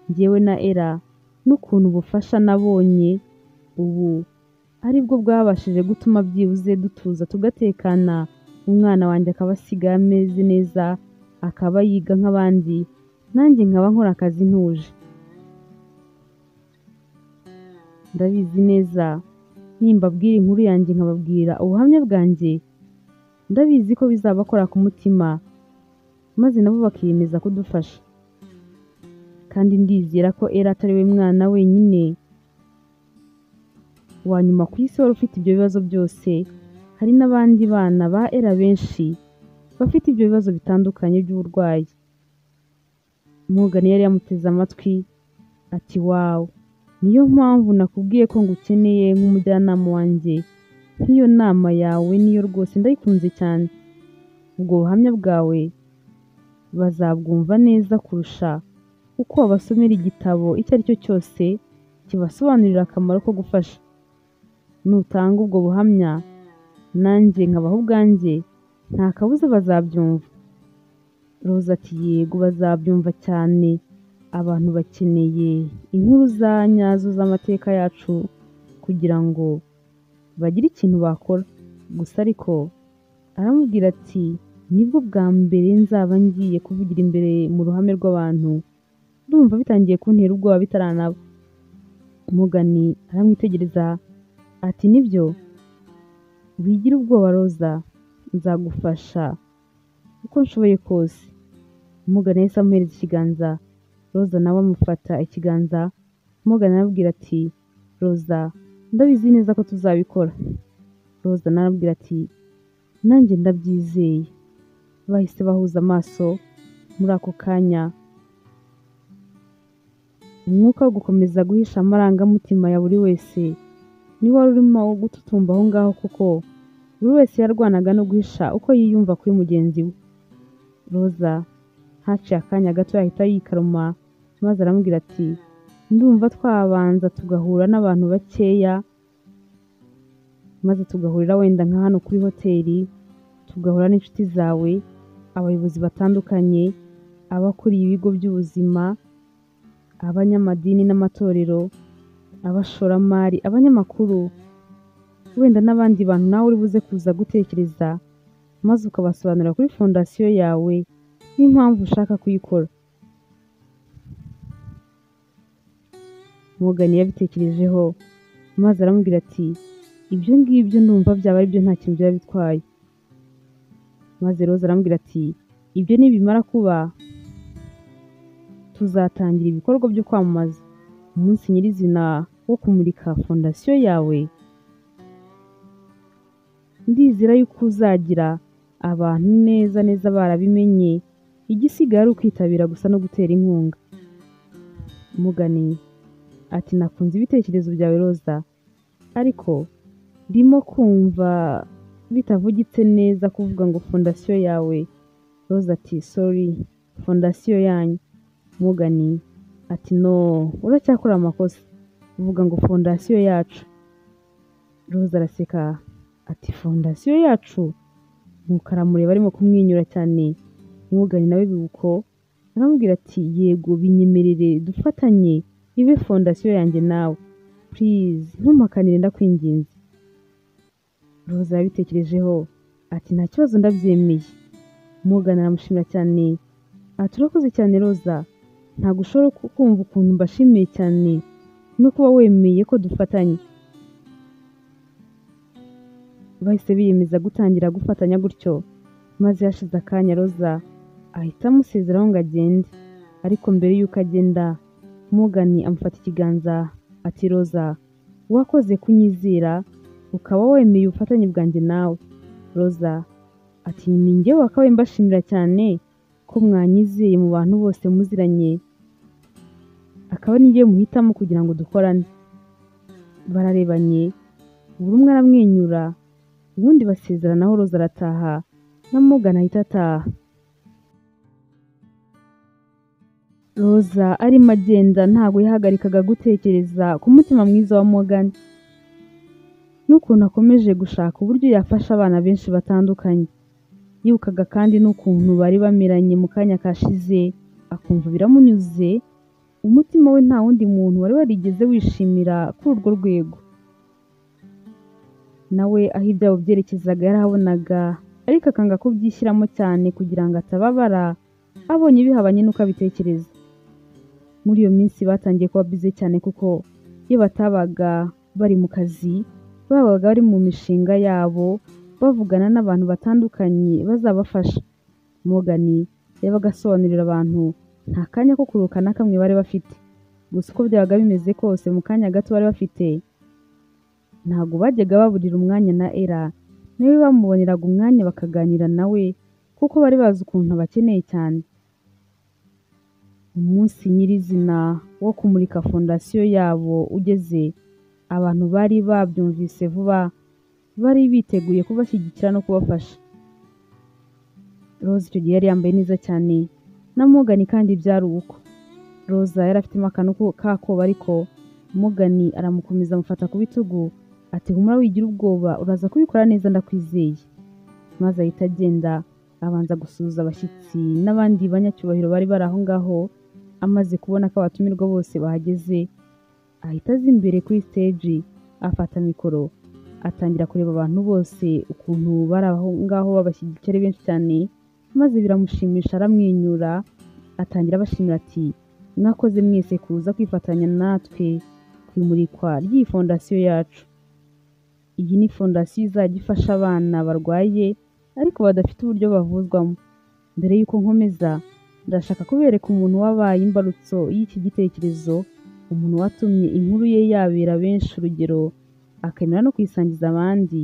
njyewe na Ella n'ukuntu ubufasha nabonye ubu aribwo bwabashije gutuma byibuze dutuza tugatekana, umwana wanjye akaba asigaye ameze neza, akaba yiga nk'abandi, nanjye nkaba nkora akazi ntuje. Ndabizi neza nimbabwira inkuru yanjye nkababwira ubuhamya bwanjye, ndabizi ko bizabakora ku mutima maze nabo bakiyemeza kudufasha. Kandi ndizera ko Ella atari we mwana wenyine wa nyuma ku isi wari ufite ibyo bibazo byose, hari n'abandi bana ba Ella benshi bafite ibyo bibazo bitandukanye by'uburwayi. Morgan yari yamuteze amatwi ati wawu, niyo mpamvu nakubwiye ko ngukeneye nk'umujyanama wanjye, nk'iyo nama yawe niyo rwose ndayikunze cyane. Ubwo buhamya bwawe bazabwumva neza kurusha uko wabasomera igitabo icyo ari cyo cyose kibasobanurira akamaro ko gufasha. Nutanga ubwo buhamya nanjye nkabaha ubwanjye, nta kabuza bazabyumva. Roza ati yego bazabyumva cyane, abantu bakeneye inkuru za nyazo z'amateka yacu kugira ngo bagire ikintu bakora. Gusa ariko aramubwira ati nibwo bwa mbere nzaba ngiye kuvugira imbere mu ruhame rw'abantu, ndumva bitangiye kuntera ubwoba bitaranaba. Morgan aramwitegereza ati nibyo, wigira ubwoba Roza, nzagufasha uko nshoboye kose. Morgan yahise amuhereza ikiganza, Roza nawe amufata ikiganza. Morgan aramubwira ati Roza ndabizi neza ko tuzabikora. Roza nawe aramubwira ati nanjye ndabyizeye. Bahise bahuza amaso muri ako kanya. Umwuka wo gukomeza guhisha amarangamutima ya buri wese ni wari urimo gututumba aho ngaho, kuko buri wese yarwanaga no guhisha uko yiyumva kuri mugenzi we. Roza haciye akanya gato yahita yikaruma maze aramubwira ati ndumva twabanza tugahura n'abantu bakeya, maze tugahurira wenda nka hano kuri hoteli, tugahura n'inshuti zawe, abayobozi batandukanye, abakuriye ibigo by'ubuzima, abanyamadini n'amatorero, abashoramari, abanyamakuru, wenda n'abandi bantu nawe uri buze kuza gutekereza, maze ukabasobanurira kuri fondasiyo yawe n'impamvu ushaka kuyikora. Morgan yabitekerejeho maze aramubwira ati ibyo ngibyo ndumva byaba ari byo, nta kintu byaba bitwaye. Maze Roza aramubwira ati ibyo nibimara kuba tuzatangira ibikorwa byo kwamamaza umunsi nyirizina wo kumurika fondasiyo yawe. Ndizera yuko uzagira abantu neza neza barabimenye, igisigaye ari ukwitabira gusa no gutera inkunga. Morgan ati nakunze ibitekerezo byawe Roza, ariko ndimo kumva bitavugitse neza kuvuga ngo fondasiyo yawe. Roza ati sorry, fondasiyo yanyu. Morgan ati no, uracyakora amakosa, uvuga ngo fondasiyo yacu. Roza araseka ati fondasiyo yacu? Nuko aramureba arimo kumwenyura cyane. Morgan nawe bibuko aramubwira ati yego binyemerere dufatanye ibe fondasiyo yanjye nawe, please ntumpakanire ndakwinginze. Roza yabitekerejeho ati nta kibazo ndabyemeye. Morgan aramushimira cyane ati urakoze cyane Roza, ntabwo ushobora kumva ukuntu mbashimiye cyane no kuba wemeye ko dufatanye. Bahise biyemeza gutangira gufatanya gutyo, maze hashize akanya Roza ahita amusezeraho ngo agende, ariko mbere y'uko agenda Morgan amufata ikiganza ati Roza, wakoze kunyizera ukaba wemeye ubufatanye bwanjye nawe. Roza ati ni njye wakabaye mbashimira cyane ko mwanyizeye mu bantu bose muziranye, akaba ni njye muhitamo kugira ngo dukorane. Bararebanye buri umwe aramwenyura, ubundi basezeranaho. Roza arataha na Morgan ahita ataha. Roza arimo agenda ntabwo yahagarikaga gutekereza ku mutima mwiza wa Morgan n'ukuntu akomeje gushaka uburyo yafasha abana benshi batandukanye. Yibukaga kandi n'ukuntu bari bameranye mu kanya kashize, akumva biramunyuze, umutima we nta wundi muntu wari warigeze wishimira kuri urwo rwego. Nawe aho ibyabo byerekezaga yarahabonaga, ariko akanga kubyishyiramo cyane kugira ngo atababara abonye bihabanye n'uko abitekereza. Muri iyo minsi batangiye kuba bize cyane kuko iyo batabaga bari mu kazi babaga bari mu mishinga yabo, bavugana n'abantu batandukanye bazabafasha. Morgan yabaga asobanurira abantu, nta kanya ko kuruhuka na kamwe bari bafite. Gusa uko byabaga bimeze kose mu kanya gato bari bafite, ntabwo bajyaga baburira umwanya na Ella, nawe bamuboneraga umwanya bakaganira nawe kuko bari bazi ukuntu abakeneye cyane. Umunsi nyirizina wo kumurika fondasiyo yabo ugeze, abantu bari babyumvise vuba, bari biteguye kubashyigikira no kubafasha. Roza icyo gihe yari yambaye neza cyane, na Morgan kandi byari uko. Roza yari afitemo akantu k'akoba, ariko Morgan aramukomeza amufata ku bitugu ati humura wigira ubwoba, uraza kubikora neza ndakwizeye. Maze ahita agenda abanza gusuhuza abashyitsi n'abandi banyacyubahiro bari bari aho ngaho. Amaze kubona ko abatumirwa bose bahageze, ahita aza imbere kuri stage afata mikoro atangira kureba abantu bose ukuntu bari aho ngaho babashyigikiye ari benshi cyane, maze biramushimisha aramwenyura, atangira abashimira ati mwakoze mwese kuza kwifatanya natwe ku imurikwa ry'iyi fondasiyo yacu. Iyi ni fondasiyo izajya ifasha abana barwaye ariko badafite uburyo bavuzwamo. Mbere y'uko nkomeza, ndashaka kubereka umuntu wabaye imbarutso y'iki gitekerezo, umuntu watumye inkuru ye yabera benshi urugero, akemera no kuyisangiza abandi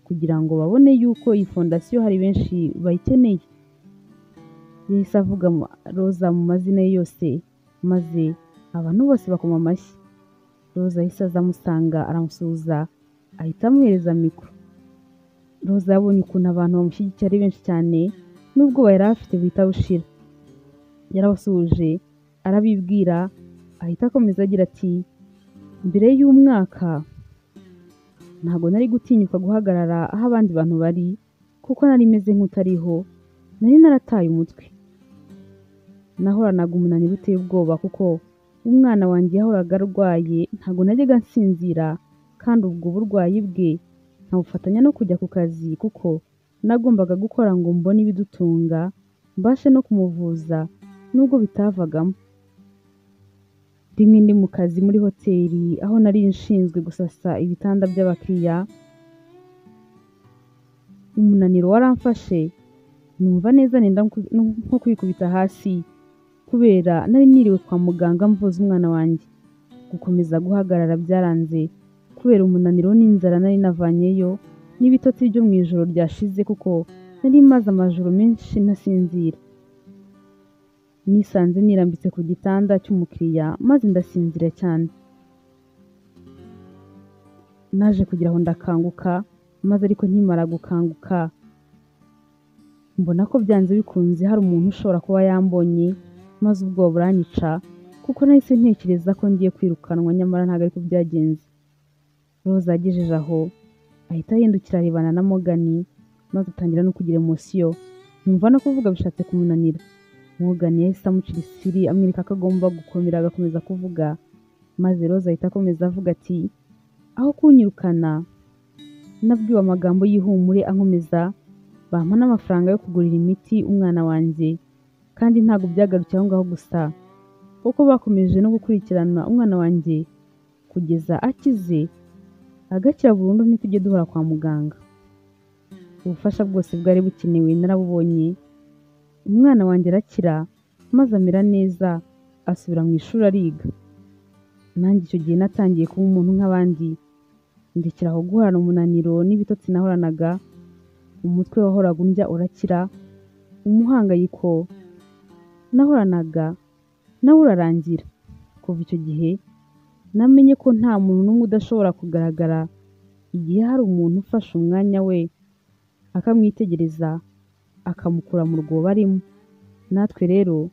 kugira ngo babone yuko iyi fondasiyo hari benshi bayikeneye. Yahise avuga Roza mu mazina ye yose, maze abantu bose bakoma amashyi. Roza yahise aza amusanga aramusuhuza, ahita amuhereza mikoro. Roza yabonye ukuntu abantu bamushyigikiye ari benshi cyane, n'ubwoba yari afite buhita bushira. Yarabasuhuje arabibwira, ahita akomeza agira ati mbere y'umwaka ntabwo nari gutinyuka guhagarara aho abandi bantu bari, kuko nari meze nk'utariho, nari narataye umutwe. Nahoranaga umunaniro uteye ubwoba kuko umwana wanjye yahoraga arwaye, ntabwo najyaga nsinzira, kandi ubwo burwayi bwe nkabufatanya no kujya ku kazi kuko nagombaga gukora ngo mbone ibidutunga, mbashe no kumuvuza nubwo bitavagamo. Rimwe ndi mu kazi muri hoteli aho nari nshinzwe gusasa ibitanda by'abakiriya, umunaniro waramfashe numva neza nenda nko kwikubita hasi kubera nari niriwe kwa muganga mvuza umwana wanjye. Gukomeza guhagarara byaranze kubera umunaniro n'inzara nari navanyeyo, n'ibitotsi byo mu ijoro ryashize kuko nari maze amajoro menshi ntasinzira. Nisanze nirambitse ku gitanda cy'umukiriya maze ndasinzira cyane. Naje kugira aho ndakanguka, maze ariko nkimara gukanguka mbona ko byanze bikunze hari umuntu ushobora kuba yambonye, maze ubwoba buranyica kuko nahise ntekereza ko ngiye kwirukanwa, nyamara ntabwo ariko byagenze. Roza yagejeje aho ahita ahindukira arebana na Morgan, maze atangira no kugira emosiyo, yumva no kuvuga bishatse kumunanira. Morgan yahise amucira isiri amwereka ko agomba gukomera agakomeza kuvuga, maze Roza ahita akomeza avuga ati aho kunyirukana nabwiwe amagambo y'ihumure ankomeza, bampa n'amafaranga yo kugurira imiti umwana wanjye, kandi ntabwo byagarukiye aho ngaho gusa kuko bakomeje no gukurikirana umwana wanjye kugeza akize, agakira burundu ntitujye duhora kwa muganga. Ubufasha bwose bwari bukenewe narabubonye, umwana wanjye arakira maze amera neza, asubira mu ishuri ariga. Nanjye icyo gihe natangiye kuba umuntu nk'abandi, ndekera aho guhorana umunaniro n'ibitotsi nahoranaga, umutwe wahoraga undya urakira, umuhangayiko nahoranaga nawo urarangira. Kuva icyo gihe namenye ko nta muntu n'umwe udashobora kugaragara igihe hari umuntu ufashe umwanya we akamwitegereza, akamukura mu rwobo arimo. Natwe rero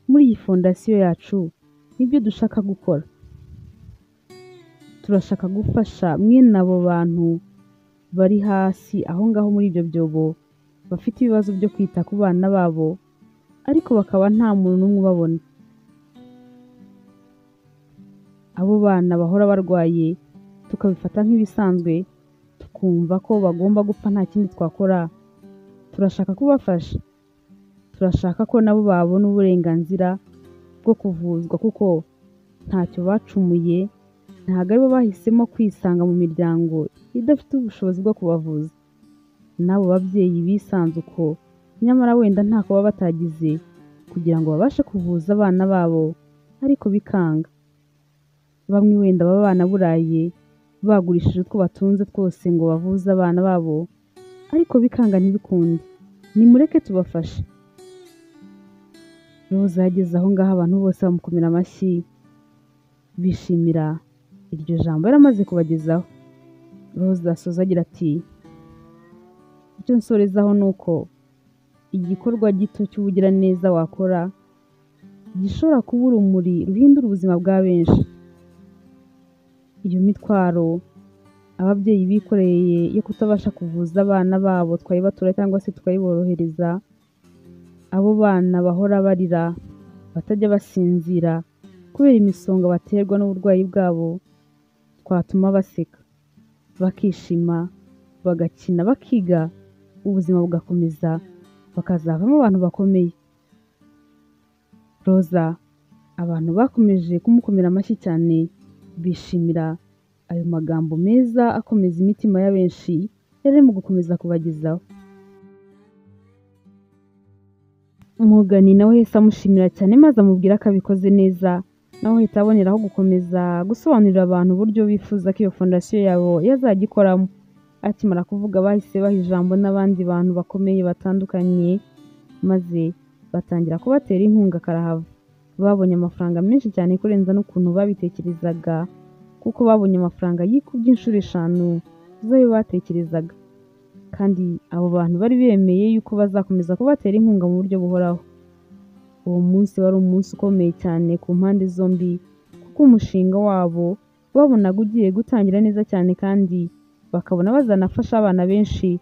muri iyi fondasiyo yacu nibyo dushaka gukora. Turashaka gufasha mwene abo bantu bari hasi aho ngaho muri ibyo byobo, bafite ibibazo byo kwita ku bana babo ariko bakaba nta muntu n'umwe ubabona. Abo bana bahora barwaye tukabifata nk'ibisanzwe, tukumva ko bagomba gupfa nta kindi twakora. Turashaka kubafasha, turashaka ko nabo babona uburenganzira bwo kuvuzwa kuko ntacyo bacumuye, ntabwo aribo bahisemo kwisanga mu miryango idafite ubushobozi bwo kubavuza. N'abo babyeyi bisanze uko, nyamara wenda ntako baba batagize kugira ngo babashe kuvuza abana babo, ariko bikanga. Bamwe wenda baba banaburaye, bagurishije utwo batunze twose ngo bavuze abana babo, ariko bikanga ntibikunde. Nimureke tubafashe. Roza yageze aho ngaho abantu bose bamukomera amashyi, bishimira iryo jambo yari amaze kubagezaho. Roza asoza agira ati icyo nsorezaho ni uko igikorwa gito cy'ubugiraneza wakora gishobora kuba urumuri ruhindura ubuzima bwa benshi. Iyo mitwaro ababyeyi bikoreye yo kutabasha kuvuza abana babo twayibatura cyangwa se tukayiborohereza, abo bana bahora barira batajya basinzira kubera imisonga baterwa n'uburwayi bwabo, twatuma baseka, bakishima, bagakina, bakiga, ubuzima bugakomeza, bakazavamo abantu bakomeye. Roza abantu bakomeje kumukomera amashyi cyane, bishimira ayo magambo meza akomeza imitima ya benshi yari arimo gukomeza kubagezaho. Morgan nawe yahise amushimira cyane maze amubwira ko abikoze neza, nawe ahita aboneraho gukomeza gusobanurira abantu uburyo bifuza ko iyo fondasiyo yabo yazajya ikoramo. Akimara kuvuga bahise baha ijambo n'abandi bantu bakomeye batandukanye, maze batangira kubatera inkunga karahava. Babonye amafaranga menshi cyane kurenza n'ukuntu babitekerezaga, kuko babonye amafaranga yikubye inshuro 5 z'ayo batekerezaga. Kandi abo bantu bari bemeye yuko bazakomeza kubatera inkunga mu buryo buhoraho. Uwo munsi wari umunsi ukomeye cyane ku mpande zombi, kuko umushinga wabo babonaga ugiye gutangira neza cyane kandi bakabona bazanafasha abana benshi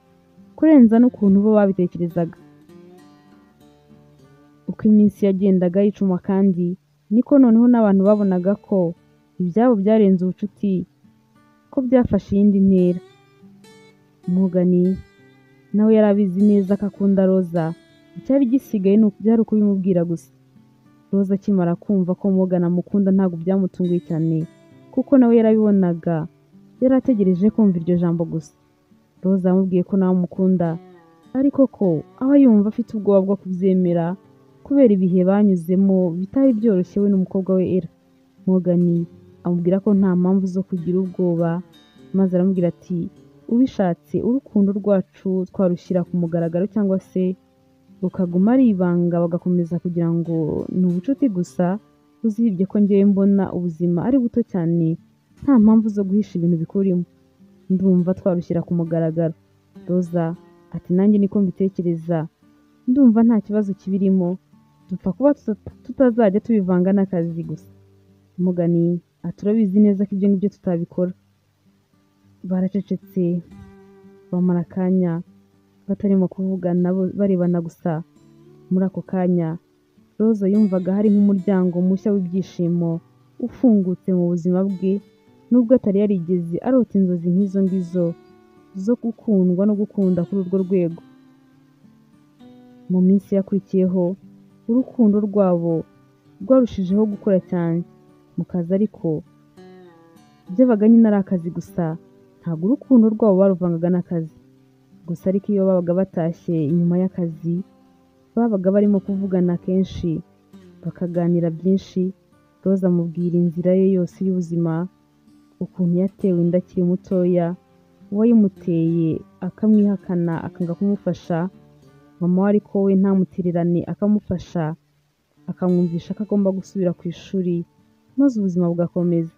kurenza n'ukuntu bo babitekerezaga. Uko iminsi yagendaga yicuma kandi niko noneho n'abantu babonaga ko ibyabo byarenze ubucuti, ko byafashe iyindi ntera. Morgan nawe yari abizi neza ko akunda Roza, icyari gisigaye byari ukubimubwira gusa. Roza akimara kumva ko Morgan amukunda ntabwo byamutunguye cyane, kuko nawe yarabibonaga, yari ategereje kumva iryo jambo gusa. Roza yamubwiye ko nawe amukunda, ariko ko aba yumva afite ubwoba bwo kubyemera kubera ibihe banyuzemo bitari byoroshye we n'umukobwa we Ella. Morgan amubwira ko nta mpamvu zo kugira ubwoba, maze aramubwira ati Ubishatse urukundo rwacu twarushyira ku mugaragaro cyangwa se rukaguma ari ibanga bagakomeza kugira ngo ni ubucuti gusa, usibye ko njyewe mbona ubuzima ari buto cyane nta mpamvu zo guhisha ibintu bikurimo, ndumva twarushyira ku mugaragaro. Roza ati nanjye niko mbitekereza, ndumva nta kibazo kibirimo, dupfa kuba tutazajya tubivanga n'akazi gusa. Morgan ati urabizi neza ko ibyo ngibyo tutabikora. Baracecetse bamara akanya batarimo kuvugana barebana gusa. Muri ako kanya Roza yumvaga hari nk'umuryango mushya w'ibyishimo ufungutse mu buzima bwe, nubwo atari yarigeze arota inzozi nk'izo ngizo zo gukundwa no gukunda kuri urwo rwego. Mu minsi yakurikiyeho urukundo rwabo rwarushijeho gukura cyane mu kazi, ariko byabaga nyine ari akazi gusa, ntabwo urukundo rwabo baruvangaga n'akazi gusa. Ariko iyo babaga batashye inyuma y'akazi babaga barimo kuvugana kenshi, bakaganira byinshi. Roza amubwira inzira ye yose y'ubuzima, ukuntu yatewe inda akiri mutoya, uwayimuteye akamwihakana akanga kumufasha, mama we ariko we ntamutererane akamufasha, akamwumvisha ko agomba gusubira ku ishuri maze ubuzima bugakomeza.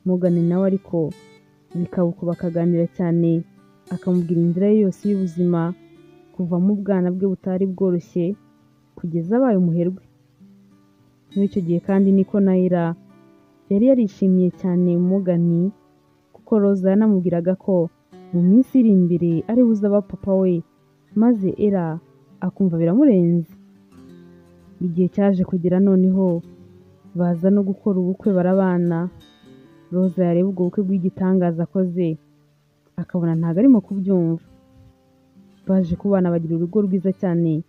Morgan nawe ariko bikaba uko, bakaganira cyane, akamubwira inzira ye yose y'ubuzima kuva mu bwana bwe butari bworoshye kugeza abaye umuherwe. Muri icyo gihe kandi niko Naira yari yarishimiye cyane Morgan, kuko Roza yanamubwiraga ko mu minsi iri imbere ari buze aba papa we, maze Ella akumva biramurenze. Igihe cyaje kugera noneho baza no gukora ubukwe barabana. Roza yareba ubwo bukwe bw'igitangaza akoze akabona ntabwo arimo kubyumva. Baje kubana bagira urugo rwiza cyane.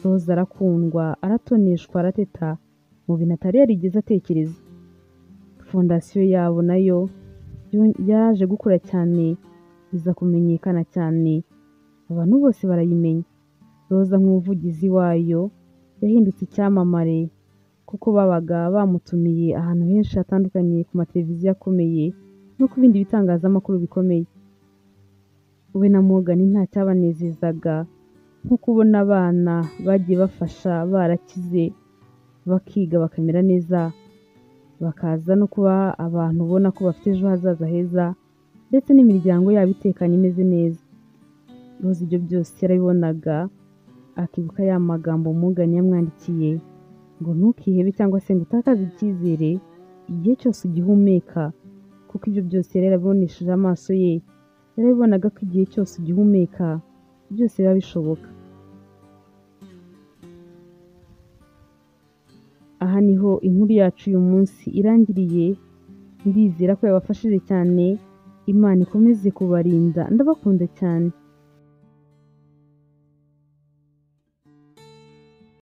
Roza arakundwa, aratoneshwa, arateta mu bintu atari yarigeze atekereza. Fondasiyo yabo nayo yaje gukura cyane, iza kumenyekana cyane, abantu bose barayimenya. Roza nk'umuvugizi wayo yahindutse icyamamare, kuko babaga bamutumiye ahantu henshi hatandukanye ku mateleviziyo akomeye no ku bindi bitangazamakuru bikomeye. We na Morgan nta cyabanezezaga nko kubona abana bagiye bafasha barakize, bakiga bakamera neza, bakaza no kuba abantu ubona ko bafite ejo hazaza heza, ndetse n'imiryango yabo itekanye imeze neza. Roza ibyo byose yarabibonaga, akibuka ya magambo Morgan yamwandikiye ngo ntukihebe cyangwa se ngo utakaze icyizere igihe cyose ugihumeka, kuko ibyo byose yari yarabibonesheje amaso ye, yarabibonaga ko igihe cyose ugihumeka byose biba bishoboka. Aha niho inkuru yacu uyu munsi irangiriye, ndizera ko yabafashije cyane. Imana ikomeze kubarinda, ndabakunda cyane.